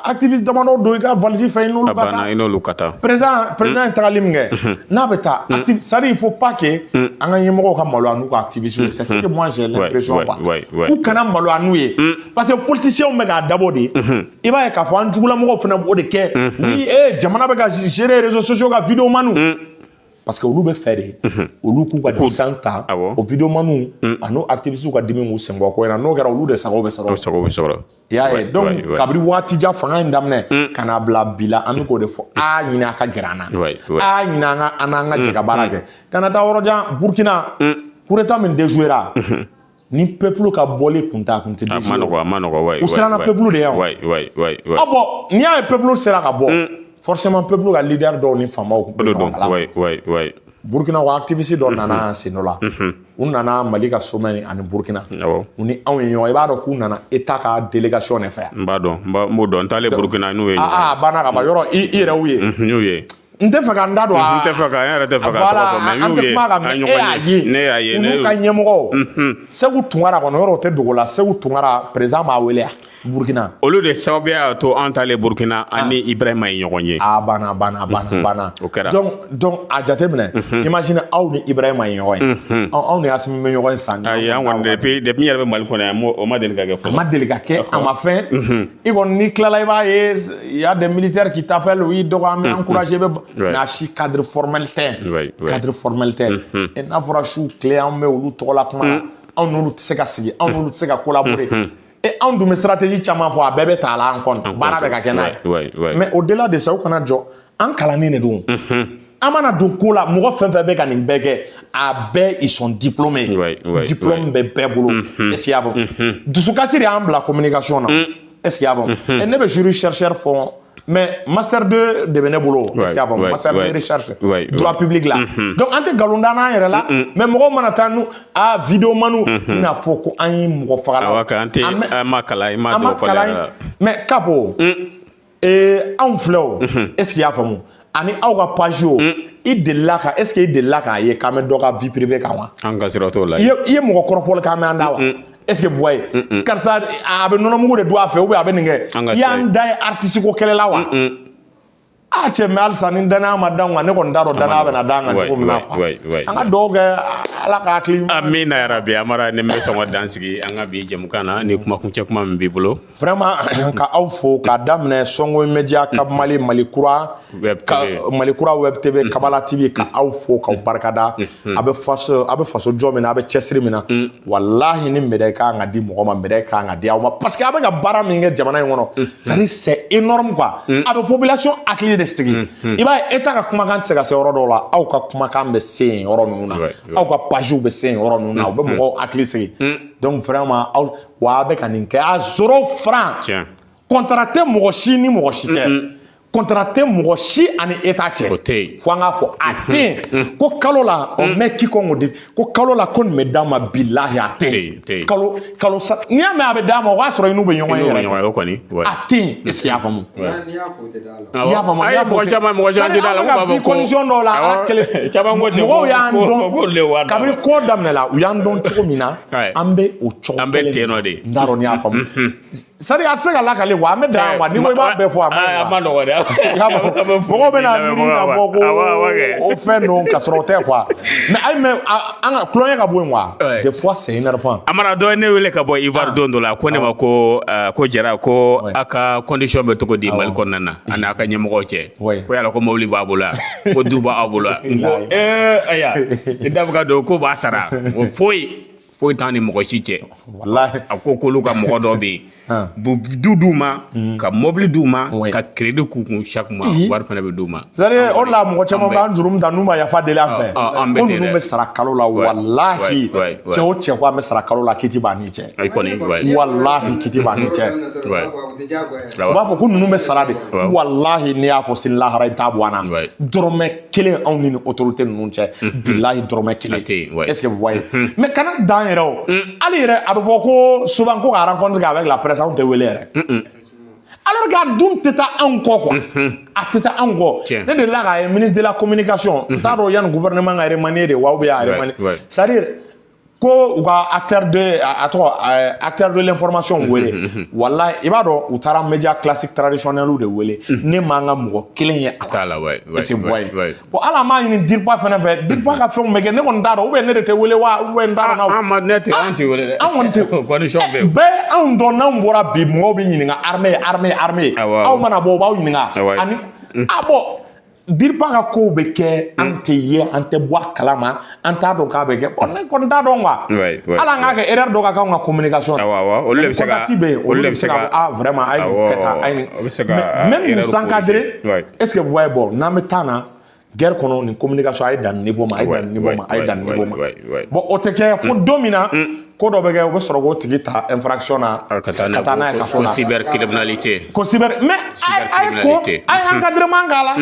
activiste damadɔ don i ka valise fɛ, i n'olu ka taa. I n'olu ka taa. Président ye tagali min kɛ, n'a bɛ taa, c'est à dire il faut pas que an ka ɲɛmɔgɔw ka maloya n'u ka activistes. C'est ce que moi j'ai l'impression quoi, k'u kana maloya n'u ye, parce que politiciens bɛ k'a dabɔ de, i b'a ye k'a fɔ an jugulamɔgɔw fana b'o de kɛ. Oui, jamana bɛ ka gérer réseaux sociaux ka vidéoman, parce que olu bɛ fɛ de olu k'u ka distance ta o vidéomanw a n'o activistes ka dimi k'u sen bɔ ko in na. N'o kɛra, olu de sago bɛ sɔrɔ. O sago bɛ sɔrɔ. I y'a ye, donc kabini waati jan fanga in daminɛ ka n'a bila bi la, an bɛ k'o de fɔ: a ɲini a ka gɛrɛ an na, a ɲini an ka an n'an ka jɛ ka baara kɛ, kana taa yɔrɔ jan. Burkina, coup d'état min déjouera, ni peuple ka bɔli kun tɛ, a kun tɛ déjouer. A ma nɔgɔ, a ma nɔgɔ, U siranna peuple de ye. Ah bon, n'i y'a ye peuple sera ka bɔ, forcément peuple ka leader dɔw ni faamaw kun bɛ ɲɔgɔn kalama. Burkina wa, activiste dɔ nana sen dɔ la, u nana Mali ka sommet ani Burkina, u ni anw ye ɲɔgɔn, i b'a dɔn k'u nana État ka délégation de fɛ yan. N b'a dɔn, n b'o dɔn, n taalen Burkina n'u ye. Aa, a banna ka ban yɔrɔ, i yɛrɛ y'u ye. N y'u ye. N tɛ fɛ ka n da don a N tɛ fɛ ka, n yɛrɛ tɛ fɛ ka tɔgɔ fɔ, mais n y'u ye. An ɲɔgɔn ye, ne y'a ye. U n'u ka ɲɛmɔgɔw, Segu Tunkara kɔni, yɔrɔ o tɛ dogo la, Segu Tunkara, président b'a wele yan Burkina. Olu de sababuya y'a to an taalen Burkina, an ni Ibrahima ye ɲɔgɔn ye. A banna, a banna, a banna, a banna. O kɛra. Donc a jateminɛ, imagine aw ni Ibrahima ye ɲɔgɔn ye, aw ni Asimi bɛ ɲɔgɔn ye san. Ayi, an kɔni, depuis n yɛrɛ bɛ Mali kɔnɔ yan, o ma deli ka kɛ fɔlɔ. A ma deli ka kɛ, a ma fɛn. I kɔni n'i tilala, i b'a ye, il y a des militaires qui t'appellent, oui, dɔgɔ, an bɛ encourager, bɛ mais a si cadre formel tɛ. Cadre formel tɛ. N'a fɔra su tile an bɛ olu tɔgɔ la kuma la, anw n'olu tɛ se ka sigi, anw n'olu tɛ se ka collaborer. E, anw dun bɛ stratégie caman fɔ, a bɛɛ bɛ ta la an kɔnɔ, baara bɛ ka kɛ n'a ye. Mais au delà de ça, u kana jɔ, an kalannen de don. An mana don ko la, mɔgɔ fɛn fɛn bɛ ka nin bɛɛ kɛ, a bɛɛ, ils sont diplômés. Diplôme bɛ bɛɛ bolo. Est ce que i y'a faamu? Dusukasi de y'an bila communication na. Est ce que i y'a faamu? Ne bɛ jury chercheur fɔ, mais master 2 de bɛ ne bolo. Est ce que i y'a faamu? Master 2 recherche droit public la. Donc an tɛ nkalon da n'an yɛrɛ la, mais mɔgɔw mana taa nu a vidéo manu i n'a fɔ ko an ye mɔgɔ fagala. Awɔ, an tɛ, an ma kalan, i ma an ma kalan. Mais Capo, anw filɛ o, est ce que i y'a faamu? Ani aw ka page o, I delila ka, est ce que i delila k'a ye k'an bɛ dɔ ka vie privée kan wa? An ka sira t'o la. I ye mɔgɔ kɔrɔfɔli k'an bɛ an da wa? Est ce que vous voyez, karisa a bɛ nɔnɔmugu de dun a fɛ ou bien a bɛ nin kɛ, i y'an da ye artiste ko kɛlɛ la wa? A cɛ, mais halisa ni danaya ma d'an kan, ne kɔni t'a dɔn danaya bɛna d'an kan cogo min na quoi. An ka dugawu kɛ, Ala ka hakili ɲuman. Amina yarabi. Amara, ni bɛ sɔn ka dan sigi an ka bi jɛmukan na ni kumakuncɛ kuma min b'i bolo. Vraiment, ka aw fo k'a daminɛ Sɔngo Media, Kab Mali, Mali Kura Web ka, TV. Mali Kura Web TV, Kabala TV, ka aw fo k'aw barikada. A bɛ faso, a bɛ faso jɔ min na, a bɛ cɛsiri min na, walahi ni médaille kan ka di mɔgɔ ma, médaille kan ka di aw ma, parce que a bɛ ka baara min kɛ jamana in kɔnɔ, c'est à dire c'est énorme quoi. A bɛ population hakili de sigi. I b'a ye, État ka kumakan tɛ se ka se yɔrɔ dɔw la, aw ka kumakan bɛ se yen yɔrɔ ninnu na, aw ka pagew bɛ se yen yɔrɔ ninnu na, u bɛ mɔgɔw hakili sigi. Donc vraiment, aw wa a bɛ ka nin kɛ à zéro franc. Contrat tɛ mɔgɔ si ni mɔgɔ si cɛ, contrat tɛ mɔgɔ si ani État cɛ. O tɛ yen. Fo an k'a fɔ, a tɛ yen ko kalo la on met quiconque au défi ko kalo la ko nin bɛ d'a ma. Bilahi, a tɛ Tɛ yen, tɛ yen. Kalo kalo sa, n'i y'a mɛn a bɛ d'a ma, o b'a sɔrɔ i n'u bɛ ɲɔgɔn ye I n'u bɛ yɛrɛ. ɲɔgɔn ye, o kɔni. A tɛ yen. Est ce que i y'a faamu? N'i y'a fɔ, o tɛ d'a la. I y'a faamu? Ayi, mɔgɔ caman tɛ d'a la. An bɛ ka Ko b'a fɔ bi condition dɔw la, Ala kelen Caman ko ten. Mɔgɔw y'an Ko olu de wari dɔn d'a ma. kabini ko daminɛ la, u y'an dɔn cogo min na, an bɛ o cogo An bɛ kelen ten nɔ de. N t'a dɔn n'i y'a faamu. C'est à dire a tɛ se ka lakale quoi, an bɛ dan yan quoi. N'i ko i b'a bɛɛ fɔ, a ma A ɲi ma quoi. nɔgɔn dɛ. I y'a faamu? Mɔgɔw bɛna miiri k'a fɔ ko o fɛn don ka sɔrɔ o tɛ quoi. Mais ayi, mais an ka tulonkɛ ka bɔ yen quoi. Des fois c'est énervant. Amara, dɔ ye ne wele ka bɔ Ivoire don dɔ la, ko ne ma ko Jara, ko a ka condition bɛ cogo di Mali kɔnɔna na, a n'a ka ɲɛmɔgɔw cɛ? Ko yala ko mobili b'a bolo wa, ko du b'aw bolo wa? N ko ayiwa, i da bɛ ka don ko b'a sara o, foyi foyi t'an ni mɔgɔ si cɛ. Walahi. A ko k'olu ka mɔgɔ dɔ bɛ yen, bu du d'u ma, ka mobili d'u ma, ka crédit k'u kun chaque mois, wari fana bɛ d'u ma. C'est à dire o de la, mɔgɔ caman b'an juru min ta n'u ma yafa deli an fɛ, An bɛ ko ten ninnu dɛ. bɛ sara kalo la. Walahi, ouais. cɛ o cɛ ko an bɛ sara kalo la, kiti b'an ni cɛ. Ayi kɔni, ouais. Walahi, kiti b'an ni cɛ. O tɛ diyagoya ye. U b'a fɔ ko ninnu bɛ sara de. Walahi, n'i y'a fɔ sini lahara, i bɛ taa bɔ an na. Dɔrɔmɛ kelen anw ni autorité ninnu cɛ, bilahi, dɔrɔmɛ kelen. A tɛ yen, ouais. Est ce que vous voyez? Mais kana dan yɛrɛ o, hali yɛrɛ a bɛ fɔ ko souvent ko ka rencontre kɛ avec la presse, anw tɛ wele yɛrɛ, alors que a dun tɛ taa anw kɔ quoi, a tɛ taa anw kɔ. Ne delila k'a ye ministre de la communication, n t'a dɔn yanni gouvernement ka remanier de wa ou bien a remanier, c'est à dire ko u ka acteur de a tɔgɔ acteur de l'information wele. Walahi, i b'a dɔn u taara média classique traditionnel de wele, ne m'an ka mɔgɔ kelen ye a la. T'a la, ouais. Est-ce que vous voyez? Ouais. Bon, hali an b'a ɲini DIRPA fɛnɛ fɛ, DIRPA ka fɛnw bɛ kɛ, ne kɔni t'a dɔn, ou bien ne de tɛ wele wa, ou bien n t'a dɔn An ma ne tɛ, an tɛ wele dɛ. An kɔni tɛ. Condition bɛ yen. Bɛɛ anw dɔn, n'anw bɔra bi, mɔgɔw bɛ ɲininka armée, armée, armée. Aw mana bɔ, u b'aw ɲininka. Ani ah bon, DIRPA ka kow bɛ kɛ, an tɛ ye, an tɛ bɔ a kalama, an t'a dɔn k'a bɛ kɛ. Bon, ne kɔni t'a dɔn quoi. Hali an k'a kɛ erreur dɔ ka k'anw ka communication na. Awɔ awɔ olu de bɛ se ka Contact bɛ yen, olu de bɛ se ka, ah vraiment, a ye nin kɛ tan, a ye nin. O bɛ se ka Mais même erreur nous encadrer, corriger. Est-ce que vous voyez? Bon, n'an bɛ taa na guerre kɔnɔ, nin communication, a ye dan niveau ma, a ye dan niveau ma, a ye dan niveau ma. Bon, o tɛ kɛ fo don min na ko dɔ bɛ kɛ, u bɛ sɔrɔ k'o tigi ta infraction na ka taa ka taa n'a ye kaso ko la. Cybercriminalité. Ko cyber, mais a ye ko Cybercriminalité. a ye encadrement k'a la,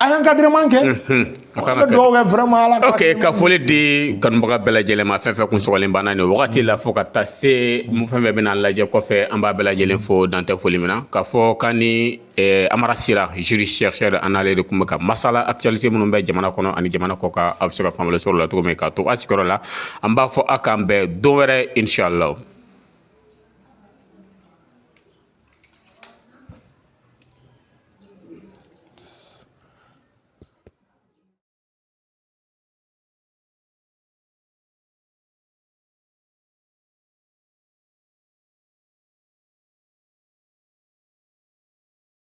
a ye encadrement kɛ. O kan An ka bɛ kɛ. dugawu kɛ vraiment, Ala ka Ok, ka foli di kanubaga bɛɛ lajɛlen ma, fɛn fɛn kun sɔgɔlen banna nin wagati la fo ka taa se mun fɛn fɛn bɛna lajɛ kɔfɛ, an b'a bɛɛ lajɛlen fo, dan tɛ foli min na. K'a fɔ k'an ni Amara Sira, juriste chercheur, an n'ale de kun bɛ ka masala actualité minnu bɛ jamana kɔnɔ ani jamana kɔ kan, a bɛ se ka faamuyali sɔrɔ o la cogo min, k'a to a sigiyɔrɔ la. An b'a fɔ a k'an bɛn don wɛrɛ, inshallah.